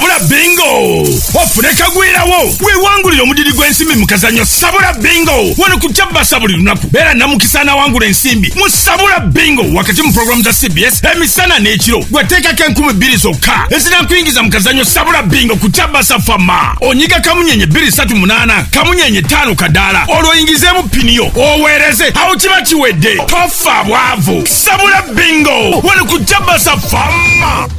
Sabula Bingo ofune kagwirawo weewangulire omudiri gw'ensimbi mu kazannyo Sabula Bingo wano ku Kyabasa buli lunaku. Beera namukisa n'awangula ensimbi mu Sabula Bingo wakati mu pulogulaamu za CBS emisana n'ekiro. Gweteekako 2000 zokka ezinakuyingiza mu kazannyo Sabula Bingo ku Kyabasa Fama. Onyiga kamunyenye 238 kamunyenye 5 kadaala olwo oyingizeemu piniyo oweereze awo kiba kiwedde. Tofa bwavu. Sabula Bingo wano ku Kyabasa Fama.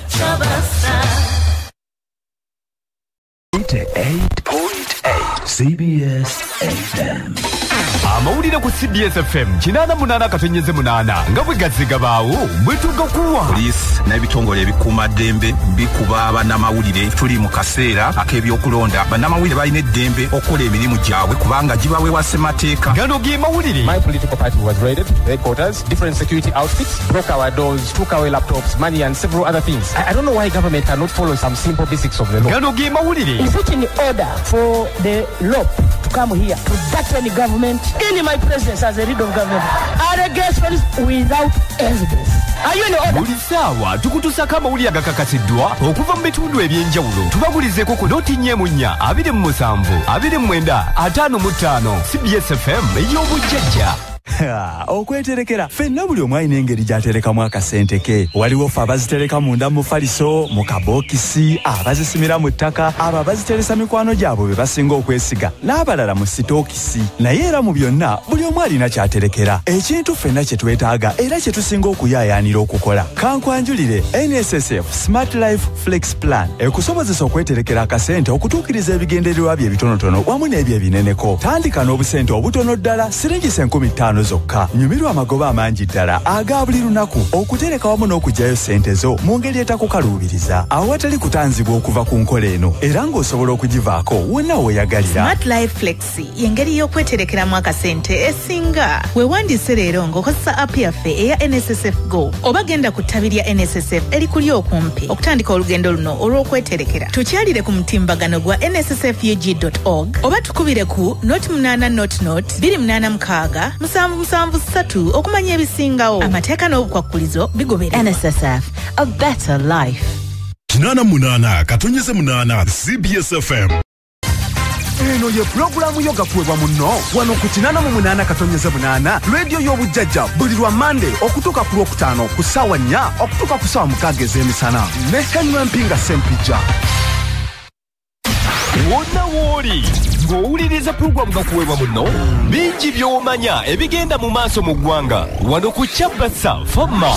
Chabasa. 88.8 CBS FM. Amawulire ku CBS FM 88.8 nga bwe gazigabaawo bwe tugakuwa. Poliisi n'ebitongole ebikuumaddembe bikuba bannamawulire. Tuli mu kaseera ak'ebyokulonda. Bannamawulire balina eddembe okukola emirimu gyabwe kubanga gibaweebwa ssemateeka. Gano ge mawulire. My political party was raided, headquarters, different security outfits broke our doors, took away laptops, money and several other things. I don't know why government cannot follow some simple basics of the law. Gano ge mawulire. Is it in order for the law to come here to threaten the government in my presence as a leader of government? Allegations without evidence. Are you in order? Buli ssaawa tukutuusako amawulire agakakasiddwa okuva mu bitundu eby'enjawulo. Tubagulizeeko ku 04 27 29 55. CBS FM ey'obujjajja. Okweterekera ffenna buli omu alina engeri gy'aterekamu akasente ke. Waliwo ffe abazitereka munda mu faliso, mu kabookisi, abazisimira mu ttaka, abo abaziteresa mikwano gyabwe be basinga okwesiga, n'abalala mu sitookisi. Naye era mu byonna buli omu alina ky'aterekera. Ekintu ffenna kye twetaaga era kye tusinga okuyaayaanira okukola. Kankwanjulire NSSF Smart Life Flex Plan ekusobozesa okweterekera akasente okutuukiriza ebigendererwa bye ebitonotono wamu n'ebyo ebineneko. Tandika n'obusente obutono ddala siringisa 5000 zokka. Nyumirwa amagoba amangi ddala aga buli lunaku okutereka wamu n'okugyayo ssente zo mu ngeri etakukaluubiriza awatali kutanzibwa okuva ku nkola eno, era ng'osobola okugivaako wonna weeyagalira. Smart Life Flexi y'engeri y'okweterekeramu akasente esinga. Weewandiise leero ng'okozesa app yaffe eya NSSF Go oba genda ku ttabi lya NSSF erikuli okumpi okutandika olugendo luno olw'okweterekera. Tukyalire ku mutimbagano gwa nssfug.org oba tukubire ku 0800 286 773 okumanya ebisingawo. Amateeka n'obukwakkulizo bigobererwa. NSSF, a better life. 88.8 CBS FM. Eno ye pulogulaamu yo gakuweebwa munno wano ku 88.8 rediyo y'obujjajja buli lwa Mande okutuuka ku Lwokutaano ku ssaawa 4 okutuuka ku ssaawa 6 ez'emisana ne Henry Mpinga Ssempijja. Wonna w'oli ng'owuliriza pulogulaamu gakuweebwa munno, bingi by'omanya ebigenda mu maaso mu ggwanga wano ku Kyabasa Fama.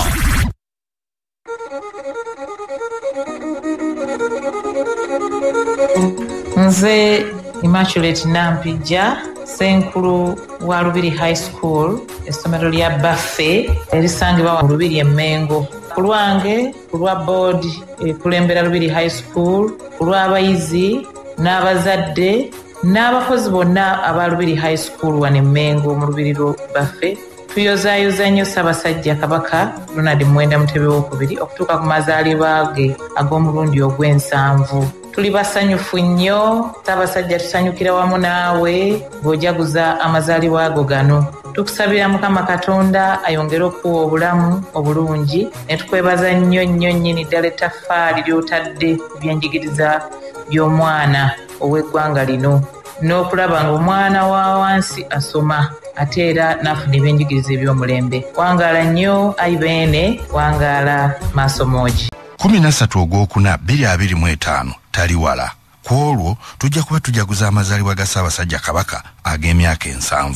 Nze Immaculate Nampijja, ssenkulu wa Lubiri High School, essomero lya Baffe erisangibwa mu Lubiri e Mmengo. Ku lwange, ku lwa boodi ekulembera Lubiri High School, ku lw'abayizi n'abazadde n'abakozi bonna aba Lubiri High School wano e Mmengo mu Lubiri Baffe, tuyozaayoza nnyo Ssaabasajja Kabaka Ronald Muwenda Mutebi II okutuuka ku mazaalibwa ge ag'omulundi ogw'ensanvu. Tuli basanyufu nnyo, Ssaabasajja tusanyukira wamu naawe ng'ojaguza amazaalibwa ago gano. Tukusabira Mukama Katonda ayongere okuwa obulamu obulungi ne tukwebaza nnyo nnyo nnyini ddala ettaffaali ly'otadde ku byenjigiriza by'omwana ow'eggwanga lino n'okulaba ng'omwana wa wansi asoma ate era n'afuna ebyenjigiriza eby'omulembe. Wangaala nnyo ayi Beene, wangaala maaso moogi. 13 ogwokuna 2025 tali wala. Ku olwo tujja kuba tujaguza amazaalibwa ga Ssaabasajja Kabaka ag'emyaka 70.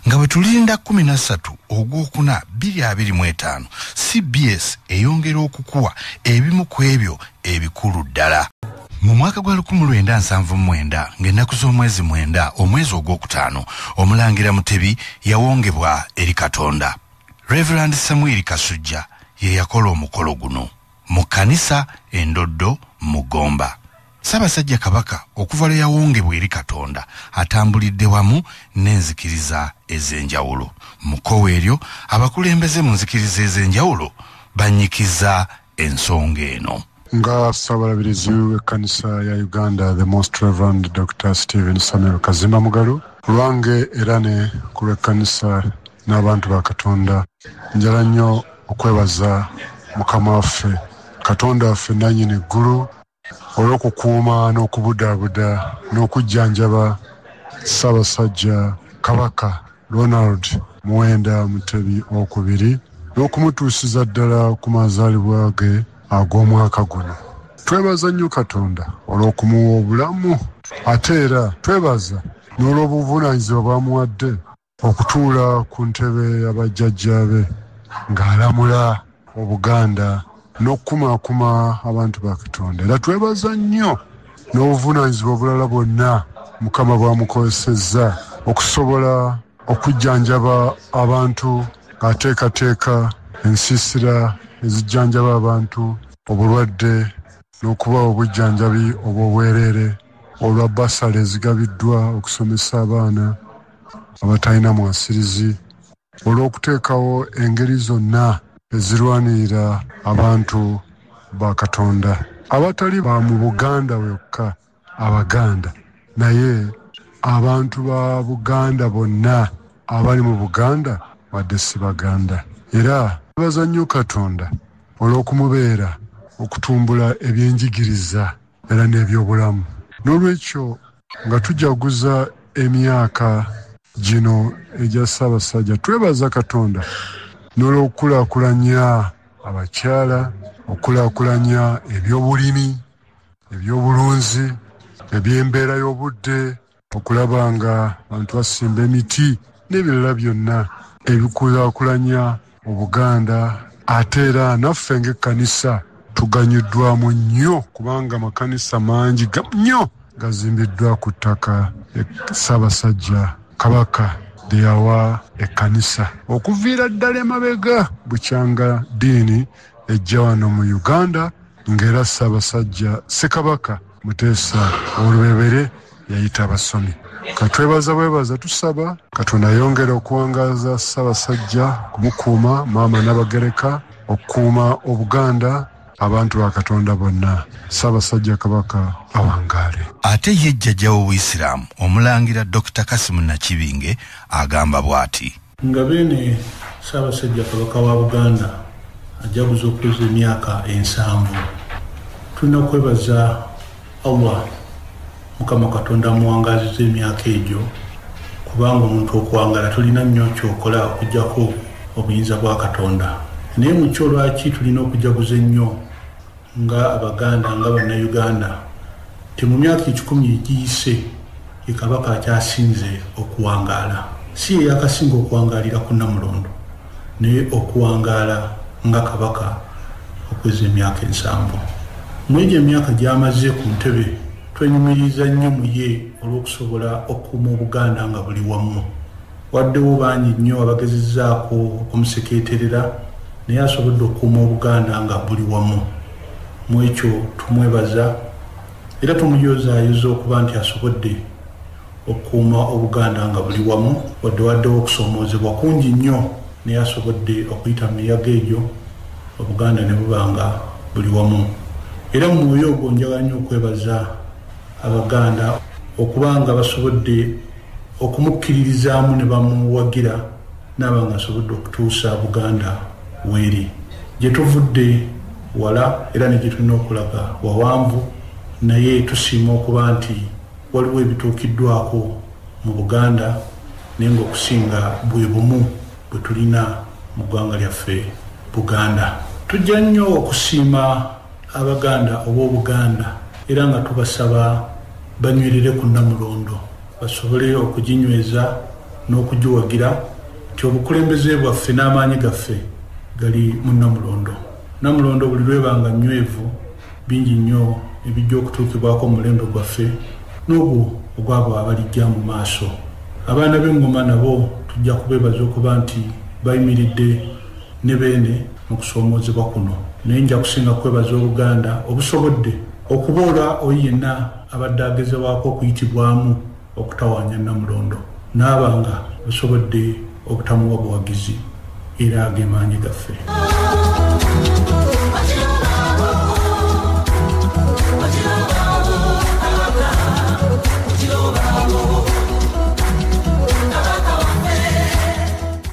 Nga bwe tulinda 13 ogwokuna 2025, CBS eyongera okukuwa ebimu ku ebyo ebikulu ddala. Mu mwaka gwa 1979 ng'ennaku z'omwezi 9 omwezi ogwokutaano, Omulangira Mutebi yawongebwa eri Katonda. Reverend Samuel Kasujja ye yakola omukolo guno mu kkanisa Endoddo mu Gomba. Ssaabasajja Kabaka okuva lwe yawongebwa eri Katonda atambulidde wamu n'enzikiriza ez'enjawulo. Mu kkowe eryo abakulembeze mu nzikiriza ez'enjawulo banyikiza ensonga eno. Nga Ssaabalabirizi w'ekkanisa ya Uganda, the Most Reverend Dr. Stephen Samuel Kazimba Mugalu, lwange era ne ku lw'ekkanisa n'abantu ba Katonda, njala nnyo okwebaza Mukama waffe, Katonda waffe nannyini ggulu, olw'okukuuma n'okubudaabuda n'okujjanjaba Ssaabasajja Kabaka Ronald Muwenda Mutebi Owokubiri n'okumutuusiza ddala ku mazaalibwa ge ag'omwaka guno. Twebaza nnyo Katonda olw'okumuwa obulamu, ate era twebaza n'olw'obuvunaanyizibwa bw'amuwadde okutuula ku ntebe y'abajjajjaabe ng'alamula Obuganda n'okukumaakuma abantu ba Katonda. Era twebaza nnyo n'obuvunaanyizibwa obulala bwonna Mukama bw'amukozesezza okusobola okujjanjaba abantu, ng'ateekateeka ensiisira ezijjanjaba abantu obulwadde n'okubawa obujjanjabi obw'obwereere, olwa basale ezigabiddwa okusomesa abaana abatalina mwasirizi, olw'okuteekawo engeri zonna ezirwanirira abantu ba Katonda abatali ba mu Buganda yokka, Abaganda, naye abantu ba Buganda bonna abali mu Buganda wadde si Baganda. Era twebaza nnyo Katonda olw'okumubeera okutumbula ebyenjigiriza era n'ebyobulamu. N'olwekyo nga tujaguza emyaka gino egya Ssaabasajja, twebaza Katonda n'olw'okukulaakulanya abakyala, okukulaakulanya ebyobulimi, ebyobulunzi, ebyembeera y'obudde, okulaba nga abantu basimba emiti n'ebirala byonna ebikulaakulanya Obuganda. Ate era naffe ng'ekkanisa tuganyuddwamu nnyo, kubanga amakanisa mangi nnyo gazimbiddwa ku ttaka Ssaabasajja Kabaka lye yawa ekkanisa okuviira ddala emabega bukyanga ddiini ejja wano mu Uganda, ng'era Ssaabasajja Ssekabaka Muteesa Olubereberye yayita abasomi. Katwebaza bwebaza, tusaba Katonda ayongere okuwangaaza Ssaabasajja, kumukuuma maama Nnabagereka, okukuuma Obuganda, abantu ba Katonda bonna. Ssaabasajja Kabaka awangaale. Ate ye jjajja w'Obuyisiraamu Omulangira Dr. Kasimu Nakibinge agamba bw'ati: Nga beene Ssaabasajja Kabaka wa Buganda ajaguza okuweza emyaka 70, tulina kwebaza Allah Mukama Katonda amuwangaaziza emyaka egyo, kubanga omuntu okuwangala tolina nnyo ky'okola okuggyako obuyinza bwa Katonda. Naye mu kyo lwaki tulina okujaguza ennyo nga Abaganda, nga Bannayuganda, nti mu myaka 100 egiyise ye Kabaka akyasinze okuwangaala. Si ye yakasinga okuwangaalira ku Nnamulondo, naye okuwangaala nga Kabaka okuweza emyaka 70. Mu egyo emyaka gy'amaze ku ntebe, twenyumiriza nnyo mu ye olw'okusobola okukuuma Obuganda nga buli wamu. Waddewo bangi nnyo abagezezzaako okumusekeeterera, naye asobodde okukuuma Obuganda nga buli wamu. Mu ekyo tumwebaza era tumuyozaayoza okuba nti asobodde okukuuma Obuganda nga buli wamu, wadde waddewo okusoomoozebwa kungi nnyo, naye asobodde okuyita mu miyaga egyo Obuganda ne buba nga buli wamu. Era mu mwoyo ogwo njagala nnyo okwebaza Abaganda okuba nga basobodde okumukkiririzaamu ne bamuwagira, n'aba nga asobodde okutuusa Buganda weeri. Gye tuvudde wala era ne gye tulina okulaga wawanvu, naye tusiima okuba nti waliwo ebituukiddwako mu Buganda, naye ng'okusinga bwe bumu bwe tulina mu ggwanga lyaffe Buganda. Tujja nnyo okusiima Abaganda oba Obuganda, era nga tubasaba banywerere ku Nnamulondo basobole okuginyweza n'okugiwagira, nti obukulembeze bwaffe n'amaanyi gaffe gali mu Nnamulondo. Nnamulondo buli lwebanga nnywevu, bingi nnyo ebijja okutuukibwako mu mulembe gwaffe n'ogwo ogw'abo abalijja mu maaso. Abaana b'engoma nabo tujja kubeebaza okuba nti bayimiridde ne beene mu kusoomoozebwa kuno. Naye nja kusinga kwebaza Obuganda obusobodde okuboola oyo yenna abadde agezewaako okuyitibwamu okutawaanya Nnamulondo, n'aba nga busobodde obutamuwa buwagizi, era ag'emaanyi gaffe.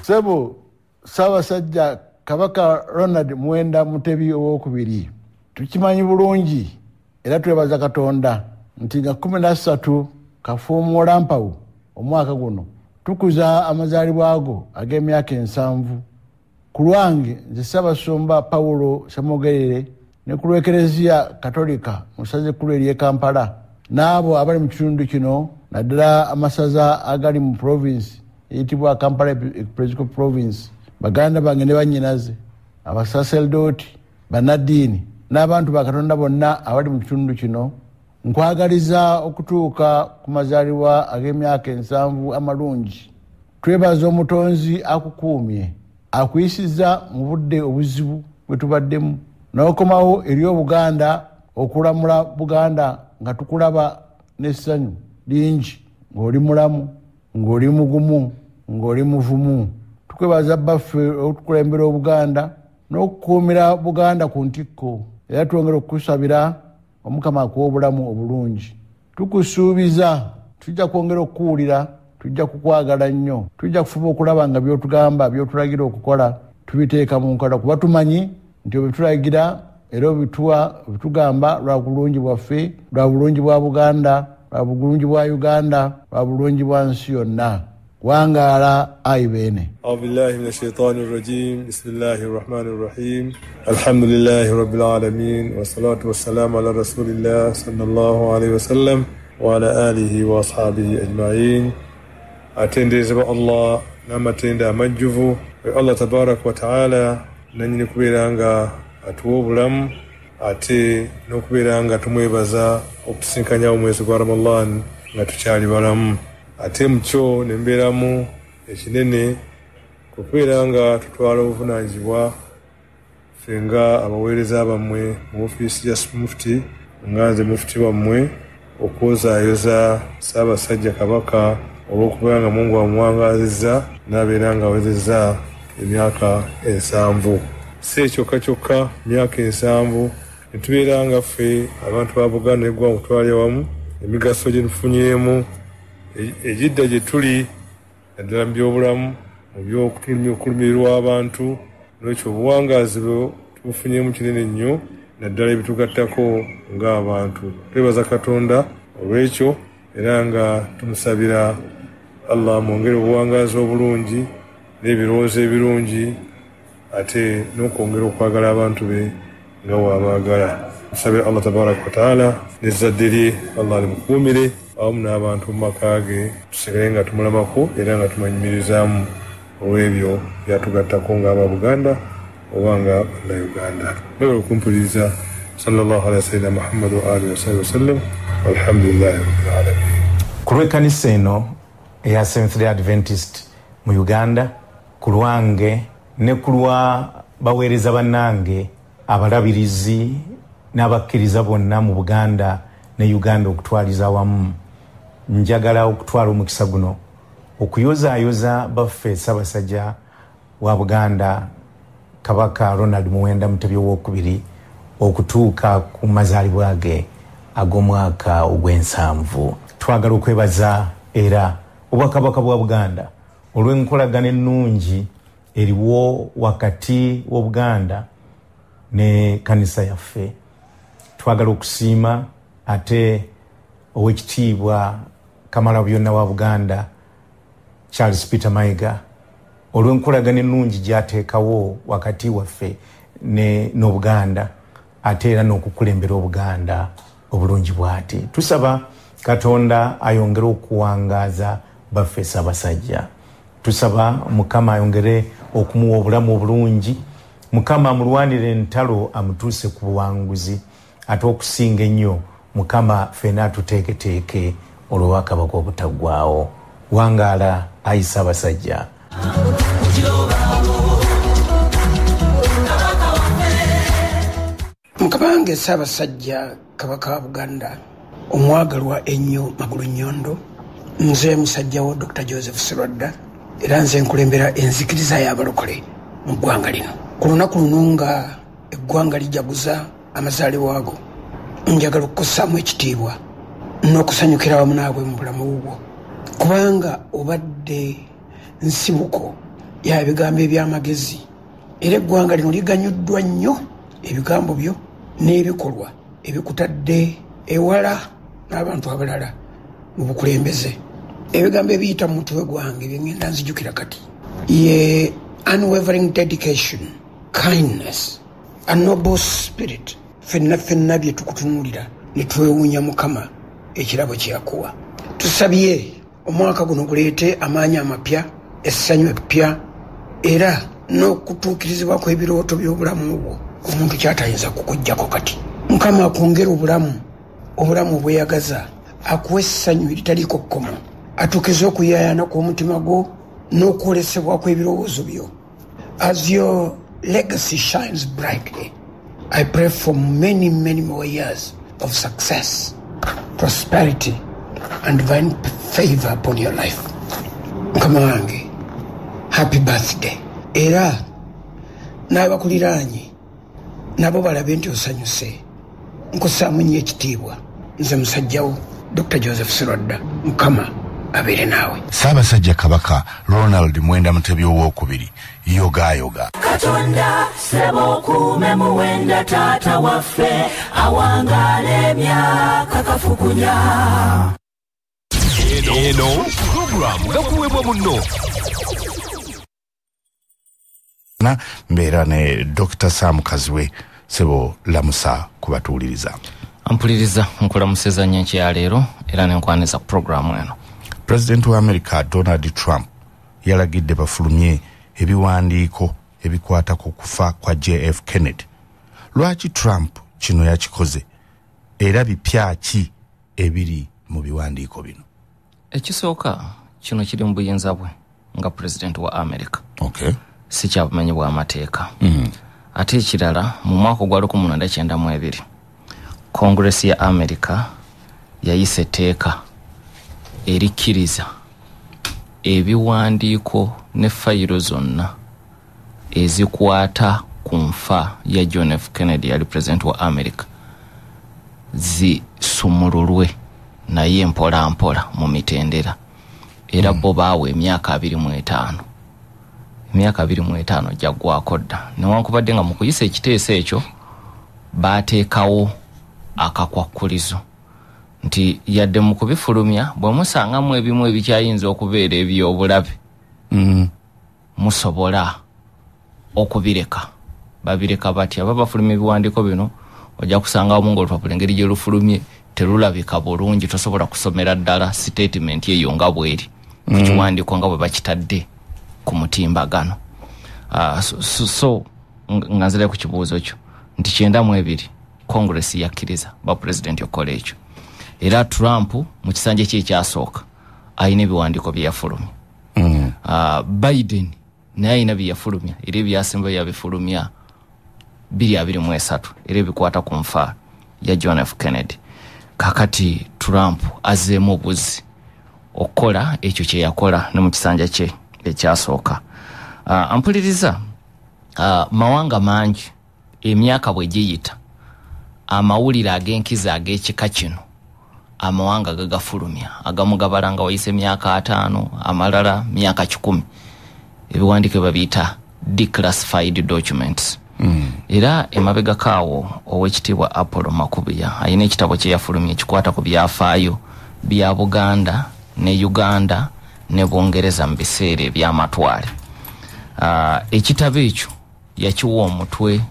Ssebo Ssaabasajja Kabaka Ronald Muwenda Mutebi Owookubiri, tukimanyi bulungi era twebaza Katonda nti nga 13 Kafuumuulampawu omwaka guno tukuza amazaalibwa go ag'emyaka 70. Ku lwange nze Ssaabasumba Pawulo Ssemogerere ne ku lw'Ekereziya Katolika mu ssaza ekkulu ery'e Kampala n'abo abali mu kitundu kino, naddala amasaza agali mu province eyitibwa Kampala Episcopal Province, baganda bange ne bannyinaze, abasaserdooti, bannaddiini n'abantu ba Katonda bonna abali mu kitundu kino, nkwagaliza okutuuka ku mazaalibwa ag'emyaka 70 amalungi. Twebaza Omutonzi akukuumye, akuyisizza mu budde obuzibu bwe tubaddemu, n'okomawo eri Obuganda okulamula Buganda nga tukulaba n'essanyu lingi, ng'oli mulamu, ng'oli mugumu, ng'oli muvumu. Tukwebaza Bbaffe okutukulembera Obuganda n'okukuumira Buganda ku ntikko, era twongera okukusabira Omukama akuwa obulamu obulungi. Tukusuubiza tujja kwongera okukuwulira, tujja kukwagala nnyo, tujja kufuba okulaba nga by'otugamba, by'otulagira okukola tubiteeka mu nkola, kuba tumanyi nti obitulagira era obituwa, obitugamba lwa bulungi bwaffe, lwa bulungi bwa Buganda, lwa bulungi bwa Uganda, lwa bulungi bwa nsi yonna. Wangaala ayi Beene. أعوذ بالله من الشيطان الرجيم. بسم الله الرحمن الرحيم. الحمد لله رب العالمين، والصلاة والسلام على رسول الله صلى الله عليه وسلم وعلى آله وأصحابه أجمعين. Atenderezebwa Allah n'amatendo amajjuvu. Allah tabaraka wa taala nannyini kubeera nga atuwa obulamu, ate n'okubeera nga tumwebaza okutusinkanya omwezi gwa Ramadan nga tukyali balamu. Ate mu kyo ne mbeeramu ekinene kubeera nga tutwala obuvunaanyizibwa ffe nga abaweereza bammwe mu ofiisi ya Mufti, nga nze Mufti wammwe, okwozaayoza Ssaabasajja Kabaka olw'okubeera nga Mungu amuwangaazizza n'abeera nga awezezza emyaka 70. Si ekyokka kyokka, myaka 70 ne tubeera nga ffe abantu ba Buganda n'eggwanga okutwalira wamu emigaso gye tufunyeemu egidda gye tuli, naddala mu byobulamu, mu by'okulumirirwa abantu. N'ekyo obuwangaazi bwe tubufunyeemu kinene nnyo, naddala ebitugattako ng'abantu. Twebaza Katonda olw'ekyo, era nga tumusabira Allah amwongere obuwangaazi obulungi n'ebirowoozo ebirungi, ate n'okwongera okwagala abantu be nga bw'abaagala. Tusabira Allah tabaraka wa taala n'ezzadde lye Allah alimukuumire awamu n'abantu mu maka ge, tusigale nga tumulamako era nga tumanyumirizaamu olw'ebyo byatugattako ng'aba Buganda oba nga Bannayuganda. Mwebale okumpuliriza. Sallallahu ala sayyidina Muhammad wa alihi wa sallam, walhamdulillahi rabbil alamin. Ku lw'ekkanisa eno eya Seventh Day Adventist mu Uganda, ku lwange ne ku lwa baweereza bannange abalabirizi n'abakkiriza bonna mu Buganda ne Uganda okutwaliza awamu, njagala okutwala omukisa guno okuyozaayoza baffe Ssaabasajja wa Buganda Kabaka Ronald Muwenda Mutebi Owookubiri okutuuka ku mazaalibwa ge ag'omwaka ogw'ensanvu. Twagala okwebaza era Obwakabaka bwa Buganda olw'enkolagana ennungi eriwo wakati w'Obuganda ne kanisa yaffe. Twagala okusiima ate Oweekitiibwa Kamalabyonna wa Buganda Charles Peter Mayiga olw'enkolagana ennungi gy'ateekawo wakati waffe n'Obuganda, ate era n'okukulembera Obuganda obulungi bw'ati. Tusaba Katonda ayongere okuwangaaza baffe Ssaabasajja. Tusaba Mukama ayongere okumuwa obulamu obulungi, Mukama amulwanire entalo amutuuse ku buwanguzi, ate okusinga ennyo Mukama ffenna atuteeketeeke olw'obwakabaka obutaggwaawo. Wangaala ayi Ssaabasajja. Mukama wange Ssaabasajja Kabaka wa Buganda omwagalwa ennyo Magulu Nnyondo, nze musajja wo Dr. Joseph Serwadda, era nze nkulembera enzikiriza y'abalokole mu ggwanga lino. Ku lunaku luno nga eggwanga lijaguza amazaalibwa ago, njagala okukussaamu ekitiibwa n'okusanyukira wamu naawe mu bulamu bwo, kubanga obadde nsibuko Ya bigambo eby'amagezi, era eggwanga lino liganyuddwa nnyo ebigambo byo n'ebikolwa ebikutadde ewala n'abantu abalala mu bukulembeze. Ebigambo ebiyita mu mutwe gwange bye ngenda nzijukira kati ye unwavering dedication, kindness, a noble spirit. Ffenna ffenna bye tukutunuulira ne twewuunya Mukama ekirabo kye yakuwa. Tusabye omwaka guno guleete amaanyi amapya, essanyu eppya, era n'okutuukirizibwa kw'ebirooto by'obulamu bwo omuntu kyatayinza kukuggyako kati. Mukama akwongere obulamu, obulamu obweyagaza, akuwa essanyu eritaliiko kkomo, atuukize okuyaayaana kw'omutima gwo n'okwolesebwa kw'ebirowoozo byo. As your legacy shines brightly, I pray for many, many more years of success, prosperity, and divine favor upon your life. Mukama wange, happy birthday. Era n'abakuliraanye nabo balabe nti osanyuse. Nkussaamu nnyo ekitiibwa. Nze musajjawo Dr. Joseph Sirwadda. Mukama abeere naawe. Ssaabasajja Kabaka Ronald Mwenda Mutebi Owookubiri, yogayoga. Katonda ssebo okuume Muwenda taata waffe, awangaale emyaka kafukunya. Eno pulogulaamu gakuweebwa munno. Na mbeera ne Dr. Sam Kazibwe. Ssebo lamusa kubatuwuliriza. Ampuliriza nkulamuseza nnyo enkya leero era nenkwaniza ku pulogulaamu eno. Pulezidenti wa America Donald Trump yalagidde bafulumye ebiwandiiko ebikwata ku kufa kwa JF Kennedy. Lwaki Trump kino yakikoze era bipya ki ebiri mu biwandiiko bino? Ekisooka kino kiri mu buyinza bwe nga pulezidenti wa America. Okay. Si kya bumenyi bw'amateeka. Ate ekirala, mu mwaka ogwa 1992 Congress ya America yayisa etteeka erikkiriza ebiwandiiko ne fayiro zonna ezikwata ku nfa ya John F. Kennedy yali pulezidenti wa America zisumululwe naye mpola mpola mu mitendera. Era bo baawa emyaka 25. Emyaka 25 gyaggwako dda. Newankubadde nga mu kuyisa ekiteeso ekyo baateekawo akakwakkulizo nti yadde mu kubifulumya bwe musangamu ebimu ebikyayinza okubeera eby'obulabe, musobola okubireka. Babireka batya? Baba bafulumya ebiwandiiko bino ojja kusangamu ng'olupapula engeri gye lufulumye terulabika bulungi, tosobola kusomera ddala statement eyo nga bw'eri ku kiwandiiko nga bwe bakitadde ku mutimbagano. So nga nzirayo ku kibuuzo kyo nti 92 Congress yakkiriza bapulezidenti okukola ekyo. Era Trump mu kisanja kye ekyasooka alina ebiwandiiko bye yafulumya. Biden naye alina bye yafulumya, era ebyasembayo yabifulumya 2023, era ebikwata ku nfa ya John F. Kennedy. Kakati Trump azzeemu obuzi okukola ekyo kye yakola ne mu kisanja kye ekyasooka. Ampuliriza, mawanga mangi emyaka bwe giyita amawulire ag'enkizo ag'ekika kino amawanga gagafulumya, agamu gabala nga wayise emyaka 5, amalala myaka 100. Ebiwandiiko babiyita declassified documents. Era emabegako awo owekitiibwa Apollo Makubuya alina ekitabo kye yafulumya ekikwata ku byafaayo bya Buganda ne Uganda ne Bungereza mu biseera ebyamatwale. Ekitabo ekyo yakiwa omutwe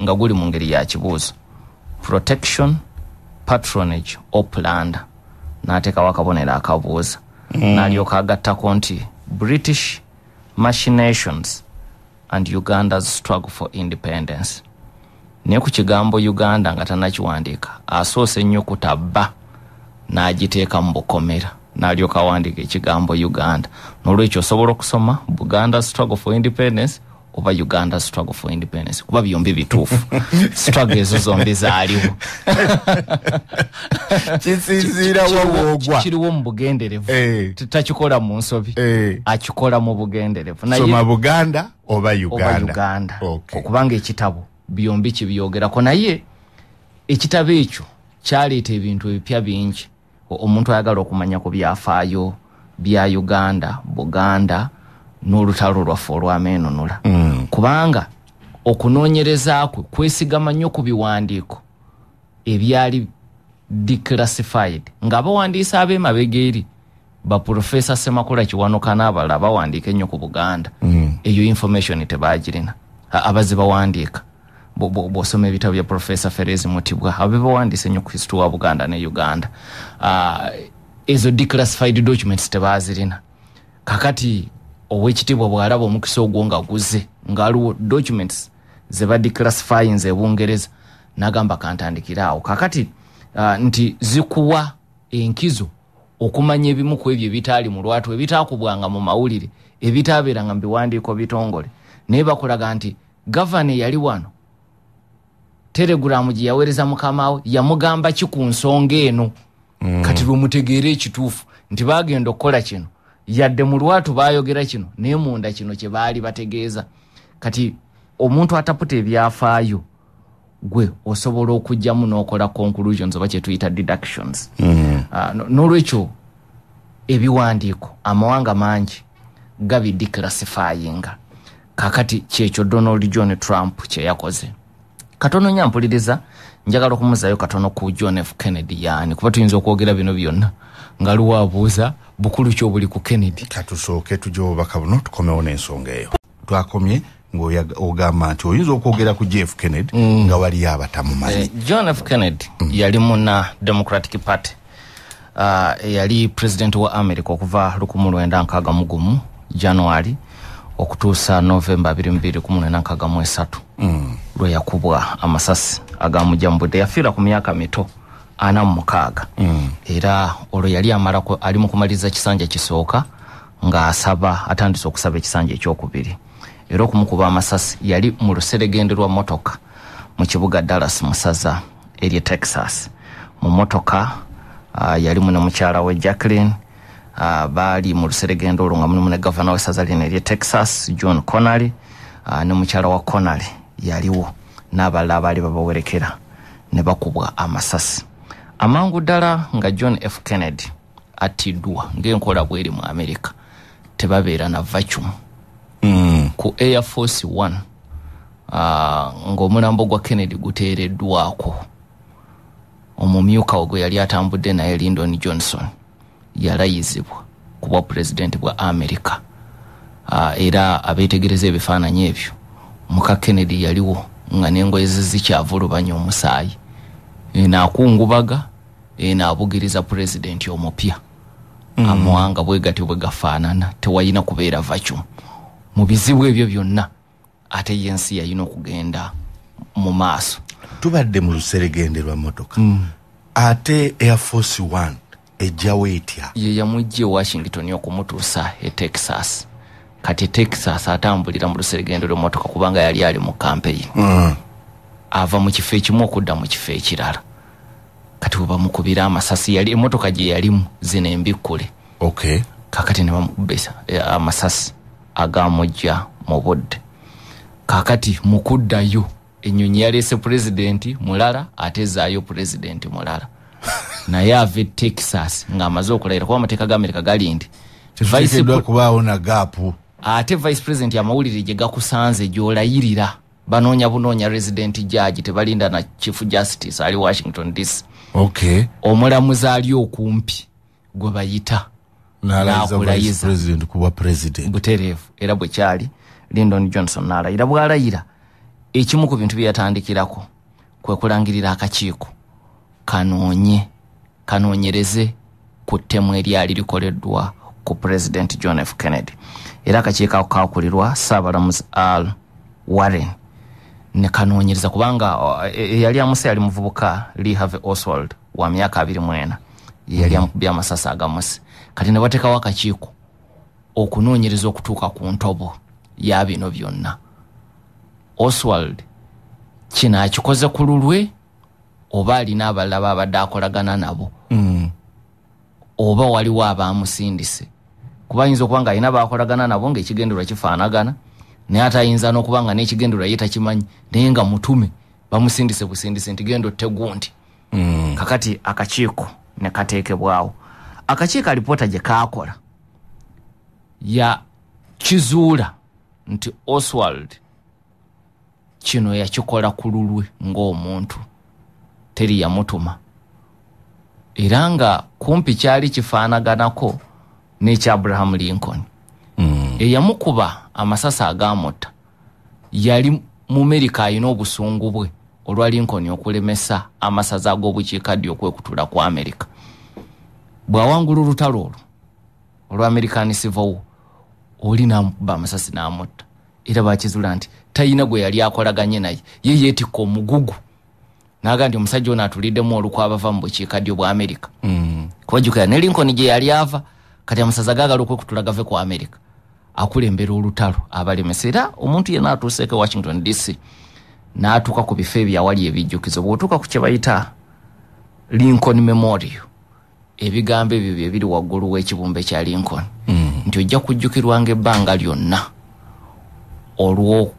nga guli mu ngeri ya kibuuzo: protection, patronage or plunder. N'ateekawo akabonero akabuuza, n'alyoka agattako nti British machinations and Uganda's struggle for independence. Naye ku kigambo Uganda nga tannakiwandiika asoose ennyo kutabba n'agiteeka mu bukomera, n'alyoka awandiika ekigambo Uganda. N'olwekyo osobola okusoma Buganda struggle for independence oba Uganda struggle for independence, kuba byombi bituufu. Struggle ezo zombi zaaliwo. Kisinziira wa woogwa. Kiriwo mu bugenderevu. Takikola mu nsobi, akikola mu bugenderevu. Soma Buganda oba Uganda. Oba Uganda. Okubanga ekitabo byombi kibyogerako, naye ekitabo ekyo kyaleeta ebintu ebipya bingi. Omuntu ayagala okumanya ku byafaayo bya Uganda, Buganda n'olutalo lwaffe olw'ameenunula. Kubanga okunoonyereza kwe kwesigama nnyo ku biwandiiko ebyali declassified, nga bawandiisa ab'emabega eri baprofesa Ssemakula Kiwanuka n'abalala bawandiika ennyo ku Buganda. Eyo information tebagirina abazi bawandiika. Bw'osoma ebitabo bya Profesa Ferezi Mutibwa, abe bawandiise nnyo ku history wa Buganda ne Uganda, ezo declassified documents tebazirina. Kakati owekitiibwa bw'alaba omukisa ogwo nga guze, ng'aliwo documents ze badeclassifyinze e Bungereza, n'agamba kantandikire awo. Kakati nti zikuwa enkizo okumanya ebimu ku ebyo ebitaali mu lwatu, ebitaakubwanga mu mawulire, ebitaabeeranga mu biwandiiko bitongole. Naye bakulaga nti gavana eyali wano telegulaamu gye yaweereza mukama we yamugamba ki ku nsonga eno. Kati lwemutegeere ekituufu nti baagenda okukola kino, yadde mu lwatu baayogera kino, naye munda kino kye baali bategeeza. Kati omuntu ataputa ebyafaayo gwe osobola okugyamu n'okola conclusions oba kye tuyita deductions. N'olwekyo ebiwandiiko amawanga mangi gabi declassifyinga. Kakati kyekyo Donald John Trump kye yakoze. Katono nnyo mpuliriza, njagala okumuzaayo katono ku John F Kennedy yaani, kuba tuyinza okwogera bino byonna nga luwaabuuza bukulu ki obuli ku Kennedy. Katusooke tujje obubaka buno tukomewo n'ensonga eyo. Twakomye ng'ogamba nti oyinza okwogera ku Jeff Kennedy nga waliyo abatamumanyi. John F Kennedy yali muna Democratic Party, yali president wa America okuva 1961 January okutuusa November 22 1963, lwe yakubwa amasasi agamujja mu budde. Yafiira ku myaka mito 46. Era olwo yali amalako ali mu kumaliriza kisanja kisooka ng'asaba, atandise okusaba ekisanja ekyokubiri. Era okumukuba amasasi yali mu luseregende lwa motoka mu kibuga Dallas mu ssaza erye Texas. Mu motoka yalimu ne mukyala we Jacqueline, baali mu luseregende olwo nga mulimu ne gavana w'essaza lino erye Texas John Connally, ne mukyala wa Connally yaliwo n'abalala abaali babawerekera ne bakubwa amasasi. Amangu ddala nga John F Kennedy attiddwa, ng'enkola bw'eri mu America tebabeera na vacuum. Ku Air Force One ng'omulambo gwa Kennedy guteereddwako, omumyuka ogwe yali atambudde naye Lyndon Johnson yalayizibwa ku bwa pulezidenti bwa America. Era abeetegereza ebifaananyi ebyo, muka Kennedy yaliwo nga n'engoye ze zikyavulubanya omusaayi, eno akungubaga, eno abugiriza pulezidenti omupya. Amawanga bwe gatyo bwe gafaanana, tewalina kubeera vacuum mu bizibu ebyo byonna, ate yensi yalina okugenda mu maaso. Tubadde mu luseregende lwa motoka, ate Air Force One ejjawo etya? Ye yamugja e Washington okumutuusa e Texas. Kati Texas atambulira mu luseregende lw'emmotoka kubanga yali ali mu campaign, ava mu kifo ekimu okudda mu kifo ekirala. Kati bwe bamukubira amasasi, yali emmotoka gye yalimu zino embikkule. Kakati ne bamukubisa amasasi agamujja mu budde. Kakati mu kuddayo, ennyonyi yaleese pulezidenti mulala ate ezaayo pulezidenti mulala, naye ava e Texas ng'amaze okulayira, kuba amateeka ga Amerika gali nti Tetuteekeddwa kubaawo na gap. Ate vice president amawulire gye gakusanze gy'olayirira, banoonya bunoonya resident judge, tebalinda na chief justice ali Washington DC. Omulamuzi ali okumpi gwe bayita n'alayiza vice n'akulayiza. President kuba president. Butereevu. Era bwe kyali, Lyndon Johnson n'alayira. Bw'alayira, ekimu ku bintu bye yatandikirako kwe kulangirira akakiiko kanoonye, kanoonyereze ku ttemu eryali likoleddwa ku President John F Kennedy. Era akakiiko ako kakulirwa Ssaabalamuzi Earl Warren, ne kanoonyereza kubanga eyali amuse yali muvubuka Lee Harvey Oswald wa myaka 24, ye yali amukubye amasasi agamuse. Kati ne bateekawo akakiiko okunoonyereza okutuuka ku ntobo ya bino byonna. Oswald kino akikoze ku lulwe oba alina abalala babadde akolagana nabo, oba waliwo abamusindise? Kuba ayinza okuba nga alina bakolagana nabo ng'ekigendererwa kifaanagana, naye ate ayinza n'okuba nga n'ekigendererwa ye takimanyi, naye nga mutume, bamusindise busindise nti genda otte gundi. Kakati akakiiko ne kateekebwawo. Akakiiko alipoota gye kaakola ya Kizuula nti Oswald kino yakikola ku lulwe ng'omuntu, teri yamutuma, era nga kumpi kyali kifaanaganako n'ekya Abraham Lincoln. Eyamukuba amasasi agamutta yali Mumerika alina obusungu bwe olwa Lincoln okulemesa amasaza ag'obukiikaddyo okwekutula ku Amerika. Bw'awangula olutalo olwo olwa American Civil War, oli n'amukuba amasasi n'amutta. Era bakizuula nti talina gwe yali akolaganye naye, ye yeetikka omugugu n'agamba nti omusajja ono atuliddemu olukwe abava mu bukiikaddyo bwa Amerika. Kubajjukira ne Lincoln gye yali ava, kati amasaza gaagala okwekutula gave ku Amerika, akulembera olutalo abalemesa. Era omuntu yenna atuuseeko e Washington DC n'atuuka ku bifo ebyo awali ebijjukizo, bw'otuuka ku kye bayita Lincoln Memorial, ebigambo ebyo bye biri waggulu w'ekibumbe kya Lincoln, nti ojja kujjukirwanga ebbanga lyonna olwo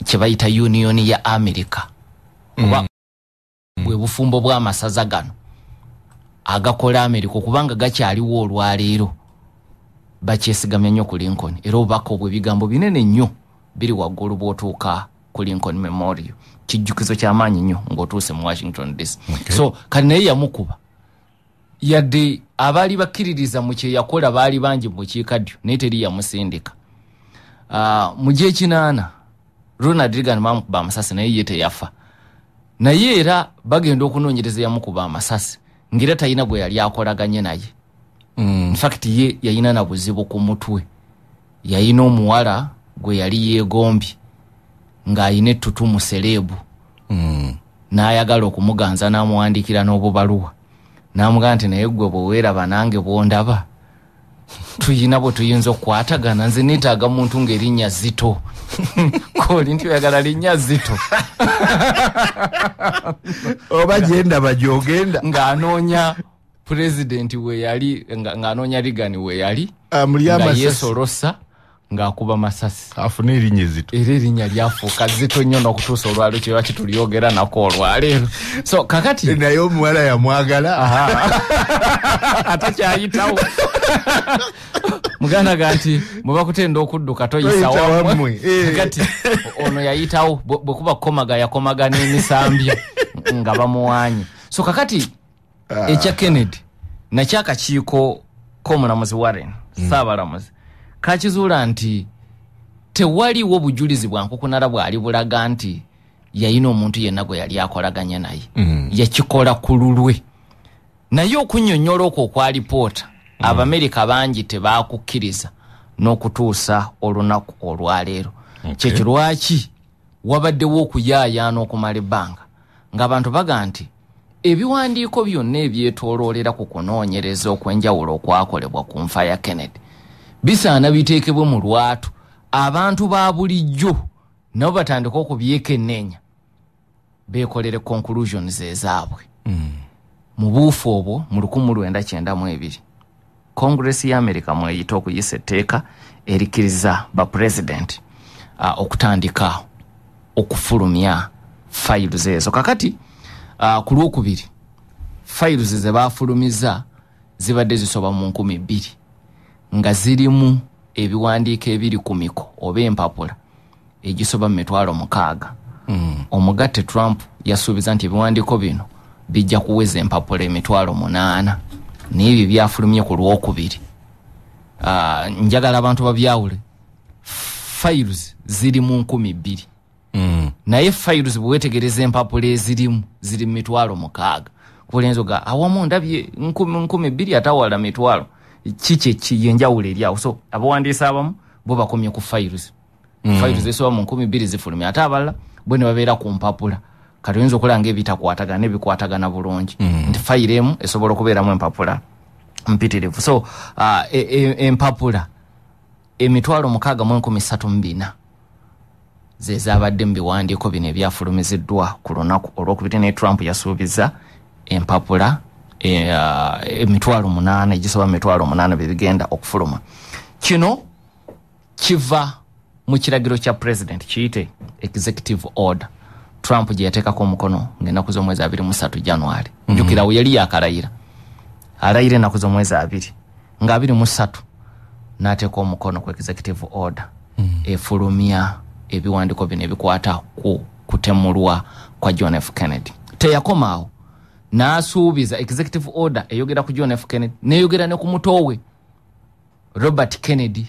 kye bayita Union ya America, oba bwe bufumbo bw'amasaza gano agakola Amerika, okubanga gakyaliwo olwaleero bakyesigamya nnyo ku Lincoln. Era obubaka obwo ebigambo binene nnyo biri waggulu bw'otuuka ku Lincoln Memorial, kijjukizo ky'amaanyi nnyo ng'otuuse mu Washington DC. So kati naye yamukuba, yadde abaali bakkiririza mu kye yakola baali bangi mu bukiikaddyo, naye teri yamusindika. Mu gy'ekinaana Ronald Reagan bamukuba amasasi, naye ye teyafa. Naye era bagenda okunoonyereza yamukuba amasasi ng'era talina gwe yali akolaganye naye. In fact ye yalina na buzibu ku mutwe, yalina omuwala gwe yali yeegombye ng'alina ettutumu sereebu, n'ayagala okumuganza n'amuwandiikira n'obubaluwa, n'amugamba nti naye ggwe bwe weeraba nange bw'ondaba tuyina bwe tuyinza okukwatagana, nze neetaaga muntu ng'erinnya zito. Koli nti oyagala linnya zito oba gyendaba gy'ogenda. Ng'anoonya pulezidenti we yali, ng'anoonya Reagan we yali, nga yeesolosa ng'akuba masasi afune erinnya ezito, era erinnya lyafuuka zito nnyo n'okutuusa olwaleero kye lwaki tulyogera nako olwaleero. So kakati naye omuwala yamwagala atakyayitawo. Muganda ga nti bwe bakutenda okudduka toyisa wammwe. Kakati ono yayitawo, bwe kuba kukomaga yakomaga n'emisambya nga bamuwanye. So kakati ekya Kennedy nakyo akakiiko k'omulamuzi Warren, ssaabalamuzi, kakizuula nti tewaliwo bujulizi bwa nkukunala bwali bulaga nti yalina omuntu yenna gwe yali akolaganye naye, yakikola ku lulwe. Naye okunnyonnyola okwo okwa lipoota, Abamerika bangi tebakukkiriza n'okutuusa olunaku olwaleero. Kyekyo lwaki wabaddewo okuyaayaana okumala ebbanga ng'abantu baga nti ebiwandiiko byonna ebyetooloolera ku kunoonyereza okw'enjawulo okwakolebwa ku nfa ya Kennedy bisaana biteekebwe mu lwatu, abantu ba bulijjo nabo batandike okubyekenneenya beekolere conclusions ezaabwe. Mu buufu obwo mu 1992 Congress ya America mweyita okuyisa etteeka erikkiriza ba president okutandika okufulumya files ezo. Kakati ku lwokubiri files ze baafulumiza zibadde zisoba mu 2000 nga zirimu ebiwandiiko ebiri ku miko oba empapula egisoba mu 60,000. Omugatte Trump yasuubiza nti ebiwandiiko bino bijja kuweza empapula 8,000, n'ebyo byafulumye ku lwokubiri. Njagala abantu babyawule, files ziri mu 2000, naye files bwe weetegereza empapula ezirimu ziri mu 60,000. Kuba ga awamu ndabye 2000 ate awalala 1,000,000. Kiki ki yenjawulo eri awo? So abawandiisi abamu bo bakomye ku files, files ezisoba mu 2000 zifulumye, ate abalala bo ne babeera ku mpapula. Kati oyinza okulaba ng'ebitakwatagana n'ebikwatagana bulungi, nti fayiro emu esobola okubeeramu empapula mpitirivu. So empapula 6,034 ze zaabadde mu biwandiiko bino ebyafulumiziddwa ku lunaku olwokubiri. Ne Trump yasuubiza empapula 8,000 egisoba 8,000 bye bigenda okufuluma. Kino kiva mu kiragiro kya president kiyite executive order Trump gye yateekako omukono ng'ennaku z'omwezi 23 January. Jjukira we yali yakalayira, alayira ennaku z'omwezi 2 nga 23 n'ateeka omukono ku executive order efulumya ebiwandiiko bino ebikwata ku kutemulwa kwa John F. Kennedy. Teyakomaawo, n'asuubiza executive order eyogera ku John F. Kennedy n'eyogera ne ku muto we Robert Kennedy.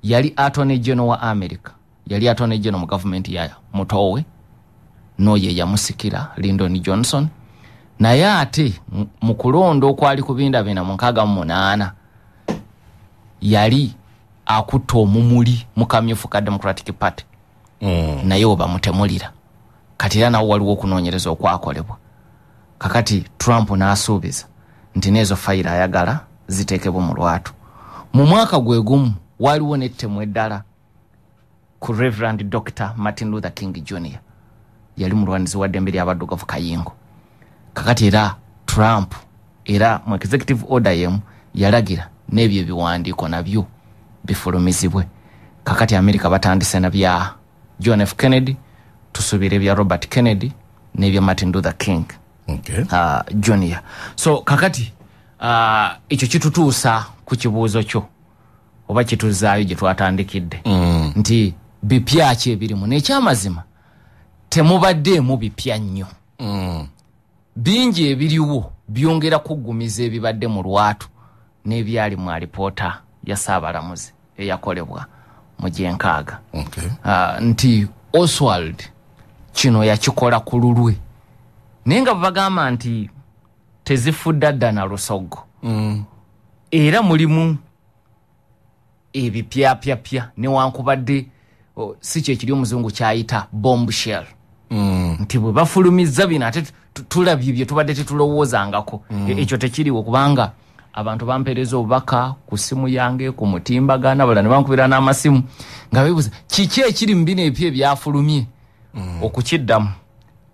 Yali attorney general wa America, yali attorney general mu gavumenti ya muto we n'oyo yamusikira Lyndon Johnson. Naye ate mu kulonda okwali kubindabinda mu 68 yali akutta omumuli mu kamyufu ka Democratic Party, naye oba mutemulira. Kati era nawo waliwo okunoonyereza okwakolebwa. Kakati Trump n'asuubiza nti n'ezo fayiro ayagala ziteekebwe mu lwatu. Mu mwaka gwe gumu waliwo n'ettemu eddala ku Reverend Dr. Martin Luther King Jr., yali mulwanizi wa ddembe ly'abaddugavu kayingo. Kakati era Trump era mu executive order yemu yalagira n'ebyo ebiwandiiko nabyo bifulumizibwe. Kakati America batandise na bya John F. Kennedy, tusuubira ebya Robert Kennedy n'ebya Martin Luther King Jr. So kakati ekyo kitutuusa ku kibuuzo kyo oba kituzaayo gye twatandikidde, nti bipya ki ebirimu. N'ekyamazima temubaddeemu bipya nnyo. Bingi ebiriwo byongera kuggumiza ebibadde mu lwatu n'ebyali mu alipoota ya Ssaabalamuzi eyakolebwa mu gy'enkaaga. Nti Oswald kino yakikola ku lulwe, naye nga bagamba nti tezifudda dda na lusogo. Era mulimu ebipyapyapya newankubadde si kyekiri omuzungu kyayita bombshell, nti bwe bafulumizza bino ate tulabye bye tubadde tetulowoozangako. Ekyo tekiriwo kubanga abantu bampeereza obubaka ku ssimu yange ku mutimbagano, abalala ne bankubira n'amasimu nga beebuuza kiki ekiri mu bino ebipya ebyafulumye. Okukiddamu